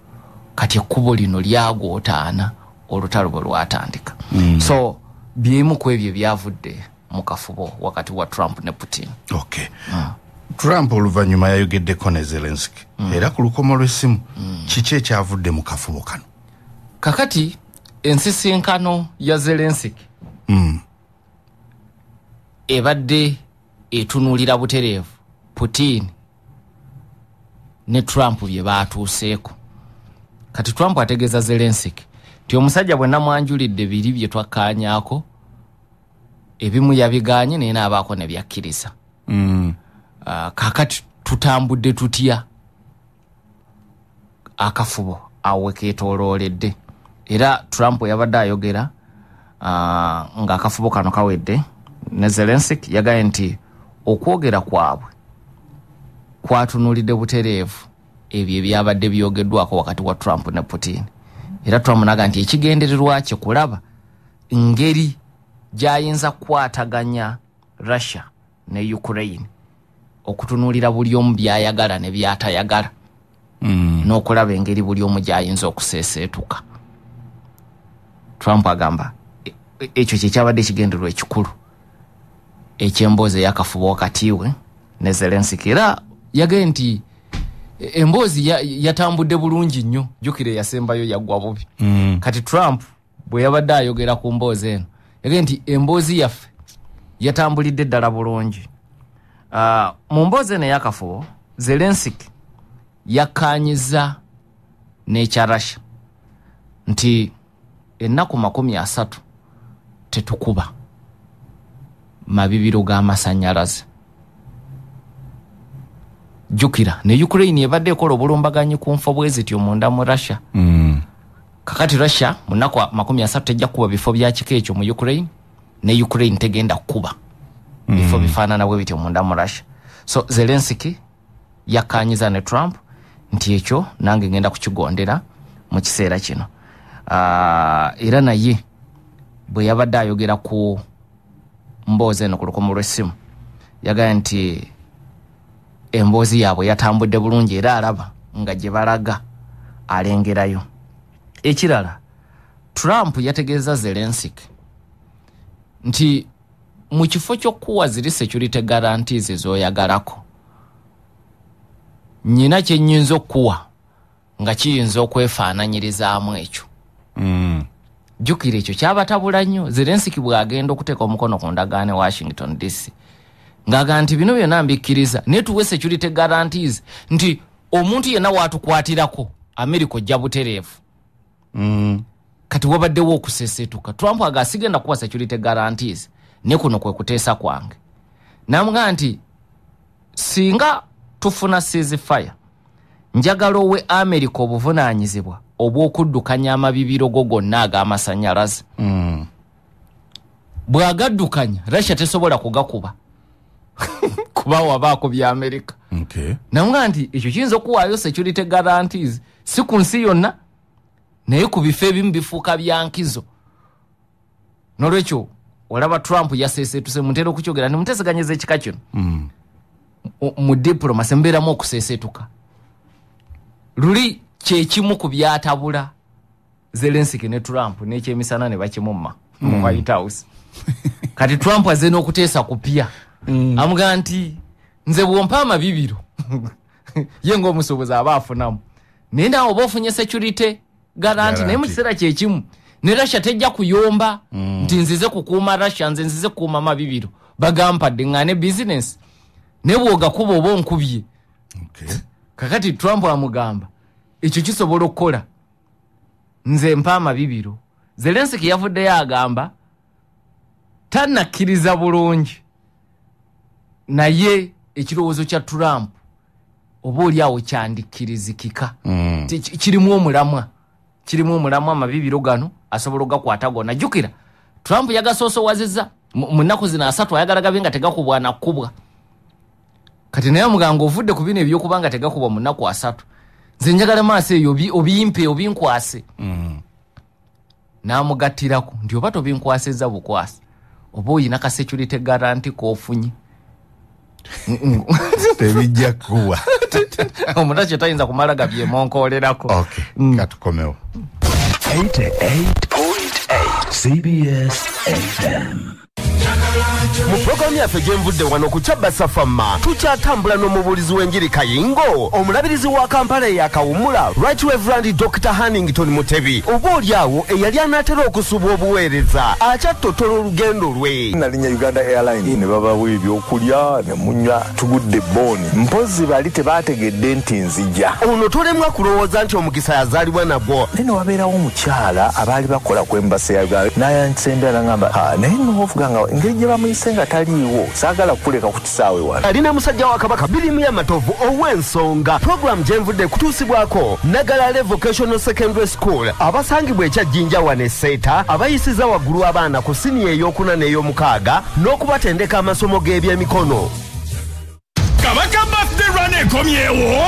Kati ekkubo lino lyagootaana olutalo bwe lwatandika. So byemu ku ebyo byavudde mu kafubo wakati wa Trump ne Putin. Trump oluvannyuma yayogeddeko ne Zelensky era ku lukomo lw'essimu. Kiki ekyavudde mu kafubo kano? Kakati ensisinkano ya Zelensky ebadde etunuulira butereevu Putin ne Trump bye baatuuseeko. Kati Trump ategeeza Zelensky nti omusajja bwe namwanjulidde biri bye twakkaanyaako, ebimu yabigaanye naye n'abaako ne byakkiriza. Kaakati tutambudde tutya akafubo awo keetoolooledde? Era Trump yabadde ayogera ng'akafubo kano kawedde ne Zelensky, yagambye nti okwogera kwabwe kwatunuulidde butereevu ebyo ebyabadde byogeddwako wakati wa Trump ne Putin. Era Trump n'agamba nti ekigendererwa kye kulaba ngeri gy'ayinza kukwataganya Russia ne Ukraine okutunuulira buli omu by'ayagala ne by'atayagala. N'okulaba engeri buli omu gy'ayinza okuseeseetuka. Trump agamba ekyo kye kyabadde ekigendererwa ekikulu eky'emboozi ey'akafubo wakati we ne Zelensky. Era yagambye nti emboozi yatambudde bulungi nnyo, jjukira eyasembayo yaggwa bubi. Kati Trump bwe yabadde ayogera ku mboozi eno yagambye nti emboozi yaffe yatambulidde ddala bulungi. Mu mboozi eno ey'akafubo, Zelensky yakkaanyiza n'ekya Russia nti ennaku 30 tetukuba mabibiro g'amasannyalaze. Jjukira ne Ukraine ebadde ekola obulumbaganyi ku nfo bwe zityo munda mu Russia. Kakati Russia mu nnaku 30 tejja kukuba bifo bya kika ekyo mu Ukraine, ne Ukraine tegenda kukuba bifo bifaanana bwe bityo munda mu Russia. So Zelensky yakkaanyiza ne Trump nti ekyo nange ngenda kukigondera mu kiseera kino. Era naye bwe yabadde ayogera ku mboozi eno ku lukomo lw'essimu yagambye nti emboozi yaabwe yatambudde bulungi era alaba nga gye balaga alengerayo. Ekirala, Trump yategeeza Zelensky nti mu kifo ky'okuwa ziri security guarantees z'oyagalako, nnyina kye nnyinza okuwa nga kiyinza okwefaananyirizaamu ekyo. Jjukira ekyo kyabatabula nnyo. Zelensky bw'agenda okuteeka omukono ku ndagaano e Washington DC ng'agamba nti bino byonna mbikkiriza, naye tuwe security guarantees nti omuntu yenna waatukwatirako Amerika ojja butereevu. Kati wabaddewo okuseeseetuka. Trump aga sigenda kuwa security guarantees, ne kuno kwe kuteesa kwange. N'amugamba nti singa tufuna ceasefire, njagala owe Amerika obuvunaanyizibwa obw'okuddukanya amabibiro go gonna ag'amasannyalaze. Bw'agaddukanya Russia tesobola kugakuba kuba wabaako bya Amerika. Namugamba nti ekyo kiyinza okuwaayo security guarantees si ku nsi yonna, naye ku bifo ebimu bifuuka bya nkizo. N'olwekyo olaba Trump yaseeseetuse. Muntera okukyogera nti muteeseganyiza ekika kino mu diplomacy mbeeramu okuseeseetuka. Luli kyekimu ku byatabula Zelensky ne Trump n'ekyemisana ne bakimumma mu White House. Kati Trump azze n'okuteesa kupya. Amugamba nti nze bw'ompa amabibiro ye ng'omusuubuzi aba afunamu, naye naawe oba ofunye security guarantee, naye mu kiseera kyekimu ne Russia tejja kuyomba nti nzize kukuuma Russia, nze nzize kukuuma mabibiro bagampadde ŋŋaane bizinesi, naye bw'ogakuba oba onkubye. Kakati Trump amugamba ekyo kisobola okukola, nze mpa amabibiro. Zelensky yavuddeyo agamba tannakkiriza bulungi, naye ekirowoozo kya Trump oba oli awo kyandikkirizikika. Kirimu omulamwa, kirimu omulamwa. Amabibiro gano asobola ogakwata gonna. Jjukira Trump yagasoosowazizza mu nnaku zino 3, ayagala gabe nga tegakubwa nakubwa. Kati naye amugamba ovudde ku bino ebyokuba nga tegakubwa mu nnaku 3, nze njagala maaso eyo obimpe obinkwase. N'amugattirako nti oba tobinkwasizza bukwasi, oba oyina ka security guarantee k'ofunye tebijja kuwa. Omuntu tayinza kumala gabyemonkolerako. Katukomewo. 88.8 CBS FM. Mu pulogulaamu yaffe gyenvudde wano ku Kyabasa Fama tukyatambula n'omubuulizi w'enjiri Kayingo, omulabirizi wa Kampala eyakawummula Right Reverend Dr. Hannington Mutebi, oba oli awo eyali anaatera okusuubwa obuweereza akyattotola olugendo lwe. Nalinnya Uganda Airline ne babawa ebyokulya ne munywa, tugudde booni, mpozi bali tebaategedde nti nzija. Ono tolemwa kulowooza nti omukisa yazaalibwa nagwo. Naye ne wabeerawo omukyala abaali bakola ku embassy ya Uganda n'ayansembera n'angamba, naye n'ovuga nga engeri gye bamuyise nga taliiwo, saagala kukuleka ku kisaawe wano. Alina musajja wa Kabaka Birimu Yamatovu ow'ensonga. Pulogulaamu gyenvudde kutuusibwako Nagalale Vocational Secondary School abasangibwa ekya Jjinja wano e Seeta, abayisiza waggulu abaana ku siniya ey'okuna n'ey'omukaaga n'okubatendeka amasomo g'ebyemikono. Kabaka Birthday Run ekomyewo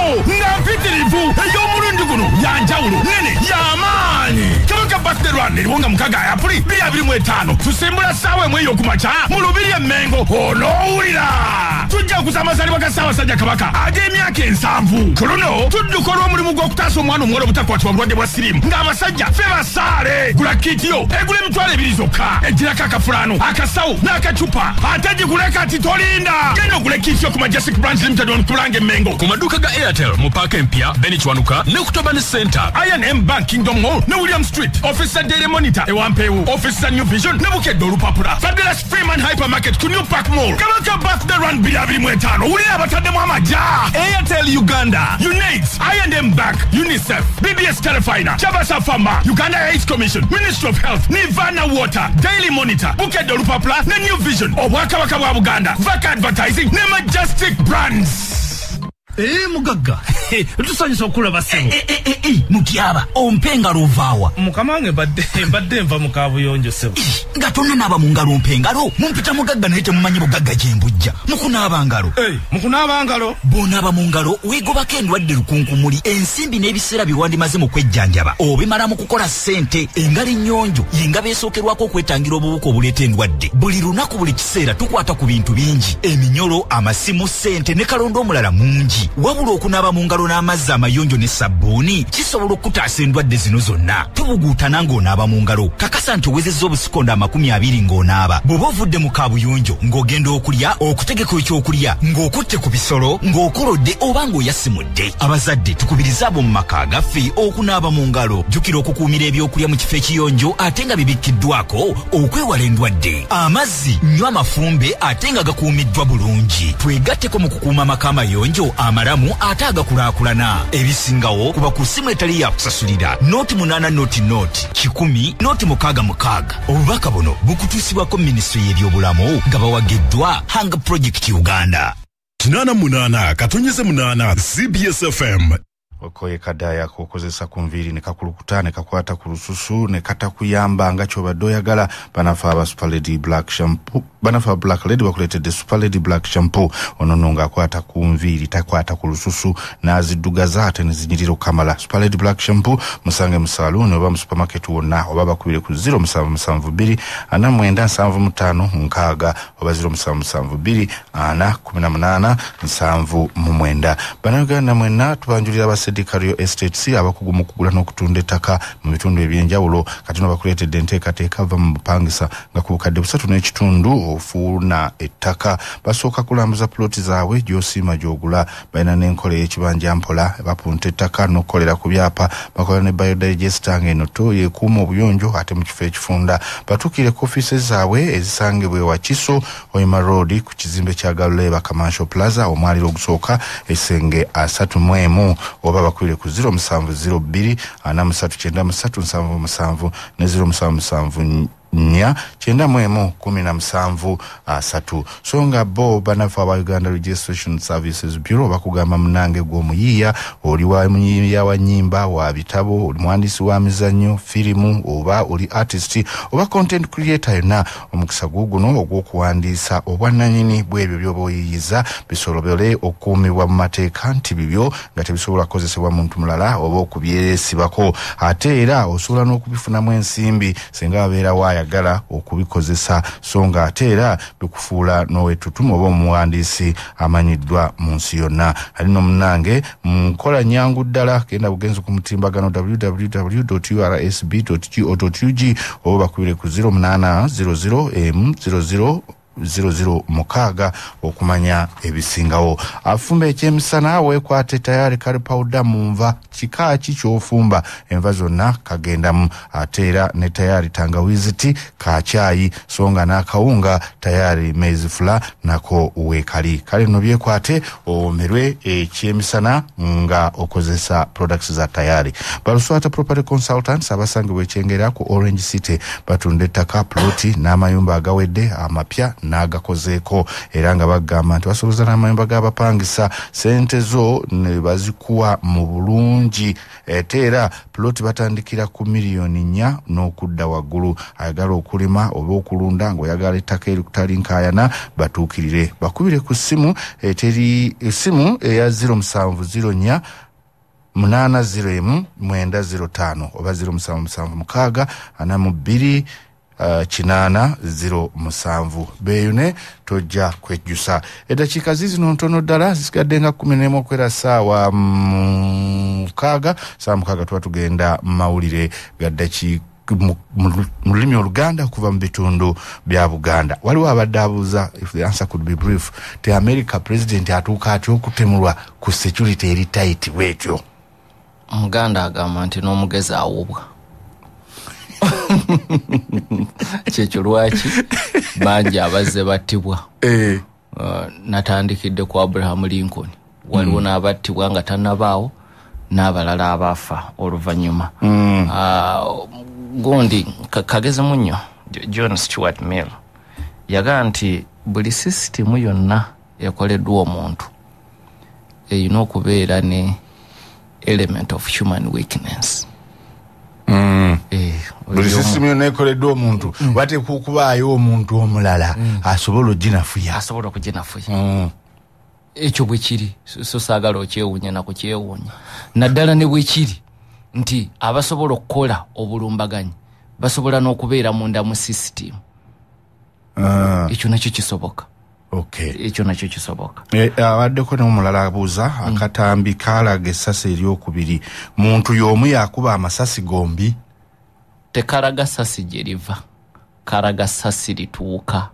nga mpitirivu, ey'omulundi guno yanjawulo nene y'amaanyi. Kabaka Birthday Run eriwo nga 6 Apuli 2025. Tusimbula ssaawa 1 ey'okumakya mu Lubiri e Mmengo. Onoowulira tujja kukuza amazaalibwa ga Ssaabasajja Kabaka ag'emyaka 70. Ku luno tudduka olw'omulimu gw'okutaasa omwana omuwala obutakwatibwa bulwadde bwa siriimu ng'abasajja ffe basaale. Gula kiti yo egula 20,000 zokka, ejjirako akafulaano, akasawo n'akacupa, ate gigule kati tolinda. Genda ogule kiti yo ku Majestic Branch Limited on Kulange Mengo, ku maduuka ga Airtel mu paaka empya Beni Kiwanuka ne ku Tobani Center, I&M Bank Kingdom Hall ne William Street, Officer Daily Monitor ewampeewo, Officer New Vision ne Bukedde olupapula, Fabulous Freeman Hypermarket ku New Park Mall. Kabaka Birthday Run 2025, wulira abataddemu amagya. Airtel Uganda, UNAIDS, I&M Bank, UNICEF, BBS Telefina, Chabasa Fama, Uganda AIDS Commission, Ministry of Health, Nirvana Water, Daily Monitor, Bukedde olupapula ne New Vision, Obwakabaka bwa Buganda, Vaka Advertising ne Majestic Brands. Mugagga, tusanyusa okulaba ssebo. Mutyaba, ompe engalo ovaawa. Mukama wange mbadde nva mu kaabuyonjo ssebo. Nga tonnanaaba mu ngalo ompe engalo. Mumpita mugagga naye temumanyi bugagga gye mbujja. Mukunaaba ngalo. Mukunaaba ngalo? Bw'onaaba mu ngalo weegobako endwadde lukunkumuli, ensimbi n'ebiseera bye wandimaze mu kwejjanjaba obimala mu kukola ssente. Engalo ennyonjo y'engabo esookerwako okwetangira obuwuka obuleeta endwadde. Buli lunaku buli kiseera tukwata ku bintu bingi, eminyolo, amasimu, ssente ne kalonda omulala mungi. Wabula okunaaba mu ngalo n'amazzi amayonjo ne sabbuuni kisobola okutaasa endwadde zino zonna. Tubuguutana ng'onaaba mu ngalo. Kakasa nti owezezza obusikonda 20 ng'onaaba. Bw'oba ovudde mu kaabuyonjo ng'ogenda okulya, okutegeka ekyokulya, ng'okutte ku bisolo, ng'okolodde oba ng'oyasimudde. Abazadde tukubirize abo mu maka gaffe okunaaba mu ngalo. Jjukira okukuumira ebyokulya mu kifo ekiyonjo ate nga bibikkiddwako okwewala endwadde. Amazzi nywa mafumbe ate nga gakuumiddwa bulungi. Twegatteko mu kukuuma amaka amayonjo amalamu ate agakulaakulana. Ebisingawo kuba ku ssimu etali ya kusasulira 08 0 0 100 066. Obubaka buno bukutuusibwako minisitule y'ebyobulamu nga bawagiddwa Hunger Project Uganda. 88.8 CBS FM. Okoye kadaya kukozesa ku nviiri ne kakulukuta ne kakwata ku lususu ne katakuyamba nga ky'obadde oyagala. Banafe aba Super Lady Black Shampoo, banafe aba Black Lady bakuleetedde Super Lady Black Shampoo. Ono nno ng'akwata ku nviiri, takwata ku lususu, n'aziddugaza ate ne zinyirira okukamala. Super Lady Black Shampoo musange mu saluuni oba mu supermarket wonna, oba bakubire ku 0772 49 75 6 oba 0772 4 18 79. Bannayuganda mwenna tubanjulira aba Cario Estates abakugu mu kugula n'okutunda ettaka mu bitundu eby'enjawulo. Kati no bakuleetedde enteekateeka va mu bupangisa nga ku bukadde 3.5 ofuna ettaka. Basooka kulambuza puloti zaabwe gy'osiima gy'ogula. Balina n'enkola ey'ekibanja mpola, bapunta ettaka n'okukolera ku byapa. Bakola ne biodigester ng'eno to yeekuuma obuyonjo ate mu kifo ekifunda. Batuukire ku ofiisi zaabwe ezisangibwa e Wakiso, Hoima Road, ku kizimbe kya Galuleba Commercial Plaza, omwaliro ogusooka ekisenge 31, oba bakubire ku 0702 43 93 77 ne 0774 91 17 3. So nga bo banafe aba Uganda Registration Services Bureau bakugamba munange gw'omuyiiya, oli wa muyiiya wa nnyimba, wa bitabo, oli muwandiisi wa mizannyo, firimu, oba oli artist oba content creator yonna, omukisa guguno ogw'okuwandiisa obwannannyini bw'ebyo by'oba oyiiyiza bisobole okukuumibwa mu mateeka nti bibyo nga tebisobola kukozesebwa muntu mulala oba okubyesibako. Ate era osobola n'okubifunamu ensimbi singa wabeerawo ayagala okubikozesa, so nga ate era bikufuula n'owettutumu oba omuwandiisi amanyiddwa mu nsi yonna. Alina omunange mu nkola nyangu ddala, genda bugenzi ku mutimbagano www.ursb.go.ug oba bakubire ku 08 00 m 00 00 6 okumanya ebisingawo. Afumba ekyemisana weekwate tayari curry powder mu nva, kika ki ky'ofumba, enva zonna kagendamu. Ate era ne tayari tangawizi tea kacyayi, so nga n'akawunga tayari maize flour nako weekali. Kale nno byekwate owomerwe ekyemisana nga okozesa products za tayari. Baluswata Property Consultants abasangibwa ekyengera ku Orange City batunda ettaka, ploti n'amayumba agawedde amapya n'agakozeeko, era nga bagamba nti basoboza n'amayumba g'abapangisa, sente zo ne bazikuwa mu bulungi. Ate era ploti batandikira ku 4 miliyoni n'okudda waggulu. Ayagala okulima oba okulunda ng'oyagala ettaka erikutali nkaayana, batuukirire, bakubire ku ssimu eteri essimu eya 0704 801 905 oba 0776 42 807 beyune tojja kwejjusa. Eddakiika zizino ntono ddala, zisigadde nga 11 okwera ssaawa 6. Ssaawa 6 tuba tugenda mawulire ga ddakiika mu lulimi Oluganda okuva mu bitundu bya Buganda. Waliwo abadde abuuza, if the answer could be brief, te America president atuuka atya okutemulwa ku security eri tight bwetyo? Omuganda agamba nti n'omugezi awubwa. Kyekyo lwaki bangi abazze battibwa. Natandikidde ku Abraham Lincoln, waliwo n'abattibwa nga tannabaawo n'abalala abaafa oluvannyuma. Gundi kagezi munnyo John Stuart Mill yagamba nti buli sisitimu yonna ekoleddwa omuntu erina okubeera ne element of human weakness. Buli sisitimu yonna ekoleddwa omuntu wateekwa okubaayo omuntu omulala asobola oginafuya. Asobola okuginafuya. Ekyo bwe kiri, so saagala okyewuunya na kukyewuunya, naddala ne bwe kiri nti abasobola okukola obulumbaganyi basobola n'okubeera munda mu sisitimu. Ekyo nakyo kisoboka. Ekyo nakyo kisoboka. Abaddeko n'omulala abuuza, akatambi kalaga essasi eryokubiri, muntu y'omu yakuba amasasi gombi? Tekalaga ssasi gye liva, kalaga ssasi lituuka.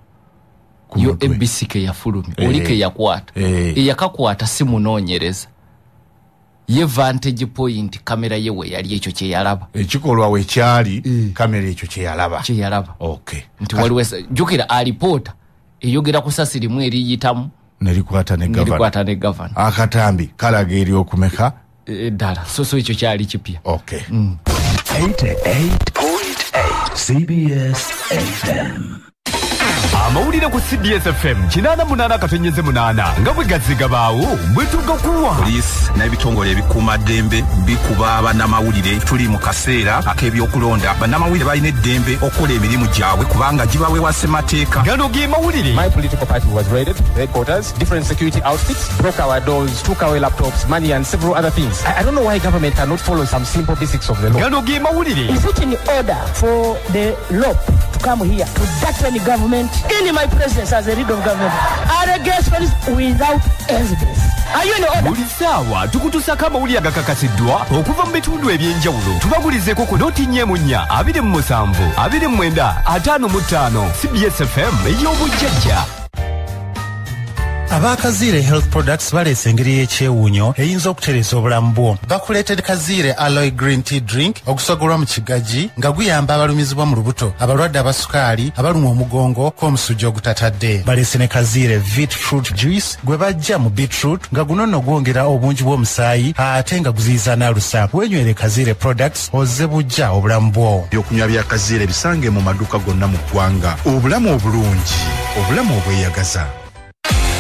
Yo ABC ke yafulumya, oli ke yakwata, eyakakwata si munoonyereza, ye vantage point kamera ye we yali, ekyo kye yalaba. Ekikolwa we kyali, kamera ekyo kye yalaba. Kye yalaba. Nti waliwo, jjukira alipoota eyogera ku ssasi limu eriyitamu nerikwata ne gavana. Nerikwata ne gavana. Akatambi kalaga eryokumeka eddala, so ekyo kyali kipya. 88.8 CBS FM. Amawulire ku CBS FM 88.8 nga bwe gazigabaawo bwe tugakuwa. Poliisi n'ebitongole ebikuumaddembe bikuba bannamawulire. Tuli mu kaseera ak'ebyokulonda. Bannamawulire balina eddembe okukola emirimu gyabwe kubanga gibaweebwa ssemateeka. Gano ge mawulire. My political party was raided, headquarters, different security outfits broke our doors, took away laptops, money and several other things. I don't know why government cannot follow some simple basics of the law. Gano ge mawulire. Is it in order for the law to come here to threaten government in my presence as a leader of government? Allegations without evidence. Are you in order? Buli ssaawa tukutuusako amawulire agakakasiddwa okuva mu bitundu eby'enjawulo. Tubagulizeeko ku 044 27 29 55. CBS FM ey'obujjajja. Abakaziire Health Products baleese engeri y'ekyewuunyo eyinza okutereeza obulamu bwo. Bakuleetedde Kaziire Aloe Green Tea Drink ogusogolwa mu kigajji nga guyamba abalumizibwa mu lubuto, abalwadde abasukaali, abalumwa omugongo k'omusujja ogutatadde. Baleese ne Kaziire Vit Fruit Juice gwe bajja mu beetroot nga guno nno gwongera obungi bw'omusaayi ate nga guziyiza n'alusa. Weenywere Kaziire Products ozze bujja obulamu bwo. Ebyokunywa bya Kaziire bisange mu maduuka gonna mu ggwanga. Obulamu obulungi, obulamu obweyagaza.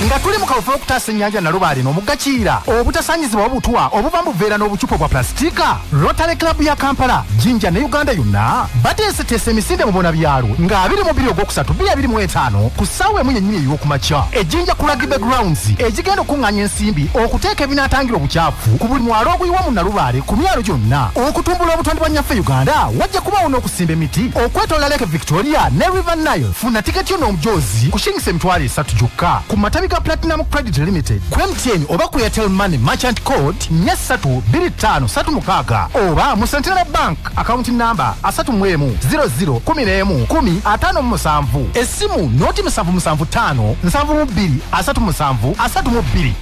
Nga tuli mu kaweefube okutaasa ennyanja Nalubaale n'omugga Kiira obutasanyizibwa obutwa obuva mu buveera n'obucupa bwa pulasitiika, Rotary Club ya Kampala, Jinja ne Uganda yonna bateeseteese emisinde mu bona byalo nga 22 Ogwokusatu 2025 ku ssaawa emu yennyini ey'okumakya ejjinja ku Rugby Grounds egigenda okuŋŋaanya ensimbi okuteeka ebinaatangira obukyafu ku buli mwalo oguyiwa mu Nalubaale ku myalo gyonna. Okutumbula obutonde bwa nnyaffe Uganda wajja kubaawo n'okusimba emiti okwetooloola Lake Victoria ne River Nile. Funa tiketi yo n'omujoozi ku shillings 300 gyokka ku matabi ga Platinum Credit Limited, ku MTN oba ku Airtel Money Merchant Code 43253 oba mu Centenary Bank account number 31 00 11 10 57. Essimu noti 775 72 37 32.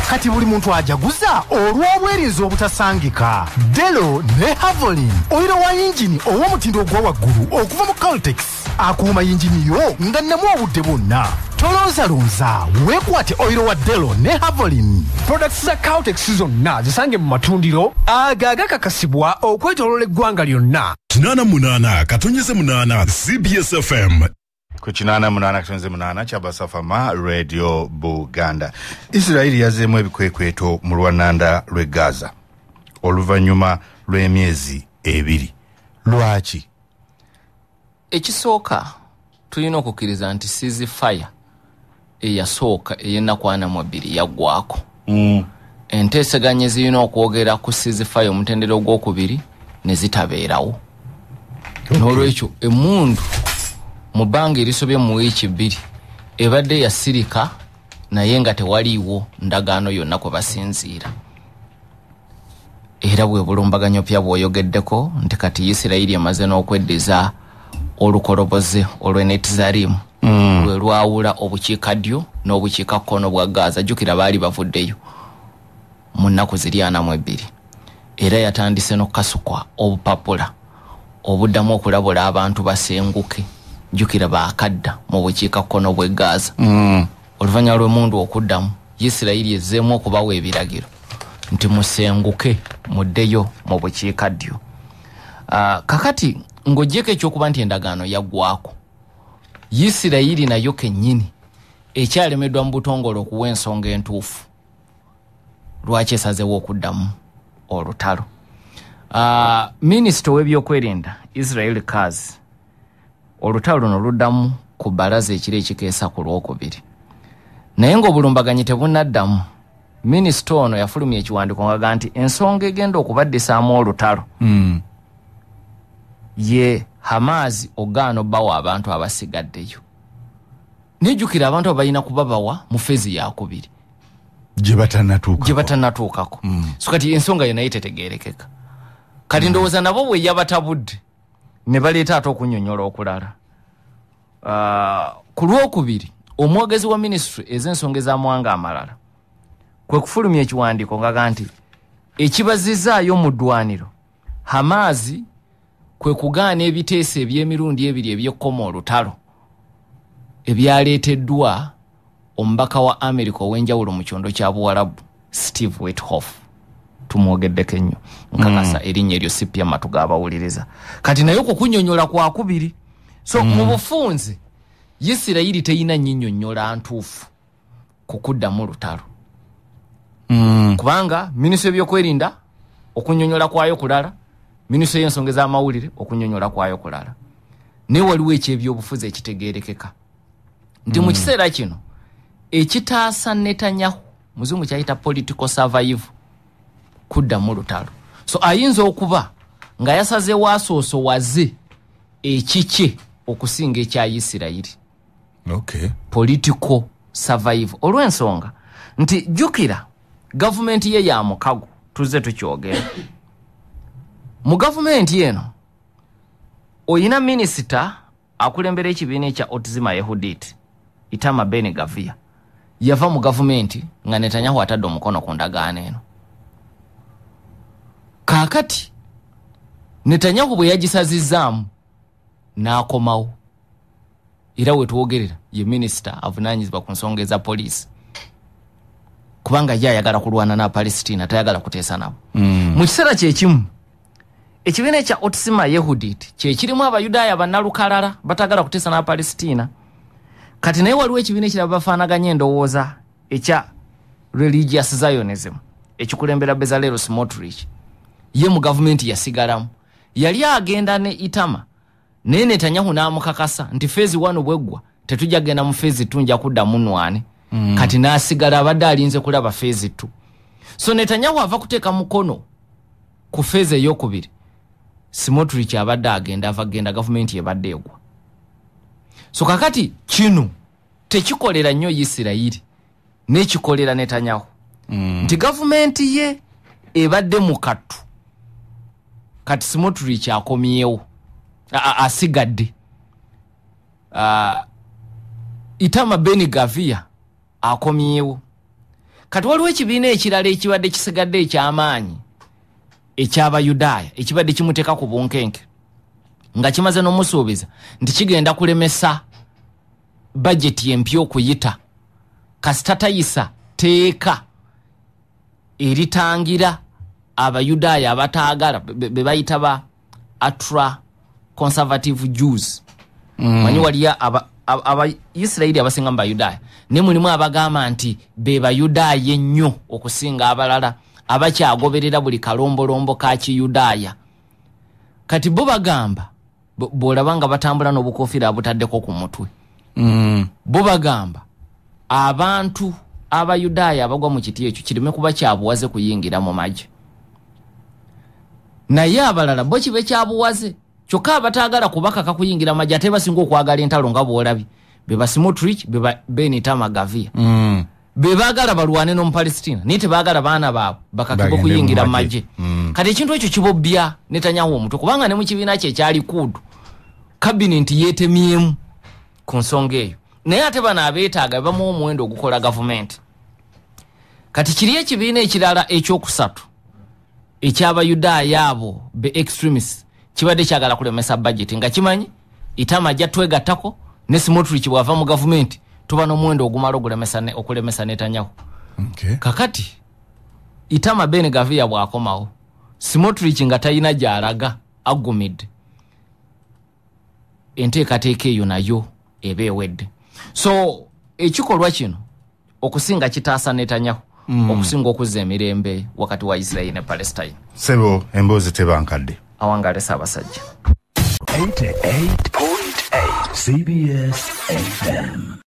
Kati buli muntu ajaguza olw'obwerinzi obutasangika. Delo ne Havolin, oyiro wa yingini ow'omutindo ogwa waggulu okuva mu Caltex, akuuma yingini yo nga nnemu obudde bwonna. Tolonzalonza, weekwate oyiro wa Delo ne Havolin. Products za Caltex zonna zisange mu matundiro aga agakakasibwa okwetooloola eggwanga lyonna. 88.8 CBS FM. Ku 88.8 kyabasafama Radio Buganda. Israeli yazzeemu ebikwekweto mu lwananda lw'e Gaza oluvannyuma lw'emyezi 2. Lwaki? Ekisooka tulina okukkiriza nti ceasefire eyasooka ey'ennaku 42 yaggwako. Enteeseganya zirina okwogera ku ceasefire omutendera ogwokubiri ne zitabeerawo. N'olwekyo emmundu mu bbanga erisobye mu wiiki 2 ebadde yasirika, naye nga tewaliiwo ndagaano yonna kwe basinziira. Era bwe bulumbaganyo pya bw'oyogeddeko nti kati Isirayiri emaze n'okweddiza olukoloboze olw'Netzarim lwe lwawula obukiikaddyo n'obukiikakkono bwa Gaza. Jjukira baali bavuddeyo mu nnaku ziri 42. Era yatandise n'okukasukwa obupapula obuddamu okulabula abantu basenguke. Jjukira baakadda mu bukiikakkono bw'e Gaza. Oluvannyuma lw'emmundu okuddamu, Isirayiri ezzeemu okubawa ebiragiro nti musenguke muddeyo mu bukiikaddyo. Kakati ng'oggyeko ekyokuba nti endagaano yaggwako, Isirayiri nayo kennyini ekyalemeddwa mu butongole okuwa ensonga entuufu lwaki esazeewo okuddamu olutalo. Minisita ow'ebyokwerinda Israel Katz olutalo luno luddamu ku bbalaza ekiro ekikeesa ku Lwokubiri, naye ng'obulumbaganyi tebunnaddamu. Minisita ono yafulumya ekiwandiiko ng'agamba nti ensonga egenda okubaddisaamu olutalo ye Hamas ogaana obbawa abantu abasigaddeyo. Nejjukira abantu abalina kubabawa mu feezi yakubiri gye batannatuukako. So kati ensonga yo naye tetegeerekeka. Kati ndowooza nabo bwe yabatabudde ne baleeta ate okunnyonnyola okulala. Ku Lwokubiri omwogezi wa minisitule ez'ensonga ez'amawanga amalala kwe kufulumya ekiwandiiko ng'agamba nti ekibazizaayo mu ddwaniro Hamas kwe kugaana ebiteeso eby'emirundi ebiri eby'ekkoma olutalo ebyaleeteddwa omubaka wa Amerika ow'enjawulo mu kyondo kya Buwarabu Steve Witkoff. Tumwogeddeko ennyo, nkakasa erinnya eryo si ppya matu g'abawuliriza. Kati naye okwo kunnyonnyola kwakubiri. So mu bufunze Isirayiri teyina nnyinnyonnyola ntuufu ku kuddamu lutalo. Kubanga minisitule y'ebyokwerinda okunnyonnyola kwayo kulala, minisitule y'ensonga ez'amawulire okunnyonnyola kwayo kulala. Naye waliwo ekyebyobufuzi ekitegeerekeka nti mu kiseera kino ekitaasa Netanyahu, muzungu kyayita political survival, kuddamu lutalo. So ayinza okuba nga yasazeewo asoosowaze ekikye okusinga ekya Isirayiri. Political survival, olw'ensonga nti jjukira gavumenti ye ya mukago, tuzze tukyogera. Mu gavumenti eno oyina minisita akulembera ekibiina ekya Otzima Yehudit, Itamar Ben Gavir, yava mu gavumenti nga Netanyahu atadde omukono ku ndagaano eno. Kaakati Netanyahu bwe yagisazizzaamu n'akomawo, era we twogerera ye minisita avunaanyizibwa ku nsonga eza poliisi, kubanga ye ayagala kulwana na Palestina, tayagala kuteesa nabo. Mu kiseera kyekimu ekibiina ekya Otzima Yehudit kyekirimu Abayudaaya bannalukalala batagala kuteesa na Palestina. Kati naye waliwo ekibiina ekirala bafaanaganya endowooza ekya Religious Zionism ekikulembera Bezalel Smotrich. Ye mu gavumenti yasigalamu, yali agenda ne Itama, naye Netanyahu n'amukakasa nti phase 1 bweggwa tetujja genda mu phase 2, nja kuddamu nnwane. Kati n'asigala abadde alinze kulaba phase 2. So Netanyahu ava kuteeka mukono ku phase eyokubiri, Smotrich abadde agenda, ava genda, gavumenti ebadde egwa. So kakati kino tekikolera nnyo Isirayiri, n'ekikolera Netanyahu. Nti gavumenti ye ebadde mu kattu, kati Smotrich akomyewo, asigadde. Itamar Ben Gavir akomyewo. Kati waliwo ekibiina ekirala ekibadde kisigadde eky'amaanyi eky'Abayudaaya ekibadde kimuteeka ku bunkenke, nga kimaze n'omusuubiza nti kigenda kulemesa bajeti empya okuyita kasita tayisa teeka eritangira Abayudaaya abataagala be bayita ba ultra conservative Jews. Manyi waliyo Abaisirayiri abasinga mu Bayudaaya, naye mulimu abagamba nti be Bayudaaya ennyo okusinga abalala abakyagoberera buli kalombolombo ka Kiyudaaya. Kati bo bagamba, bw'olaba nga batambula n'obukofiira abutaddeko ku mutwe, bo bagamba abantu Abayudaaya abagwa mu kiti ekyo kireme kuba kyabuwaze kuyingira mu magye, naye abalala bo kibe kyabuwaze. Kyokka abataagala kubakaka kuyingira magye ate basinga okwagala entalo nga bw'olabye be ba Smotrich, be ba Ben Itamar Gavia, be baagala balwane n'Omupalestina, naye tebaagala baana baabwe bakakibwe kuyingira mu magye. Kati ekintu ekyo kibobbya Netanyahu omutwe, kubanga ne mu kibiina kye ekya Likud kabineti yeetemyemu ku nsonga eyo, naye ate bano abeetaaga bamuwa omuwendo ogukola gavumenti. Kati kiri ekibiina ekirala ekyokusatu ekyabayudaaya abo be extremists kibadde kyagala kulemesa budget, nga kimanyi Itama ajja twegattako ne Smotrich bw'ava mu gavumenti tuba n'omuwendo ogumala okulemesa Netanyahu. Kakati Itama Ben Gavia bw'akomawo, Smotrich nga talina gy'alaga agumidde, enteekateeka eyo nayo eba ewedde. So ekikolwa kino okusinga kitaasa Netanyahu, okusinga okuzza emirembe wakati wa Israel ne Palestine. Sebo, emboozi tebankadde. Awangale Ssaabasajja. 88.8 CBS FM.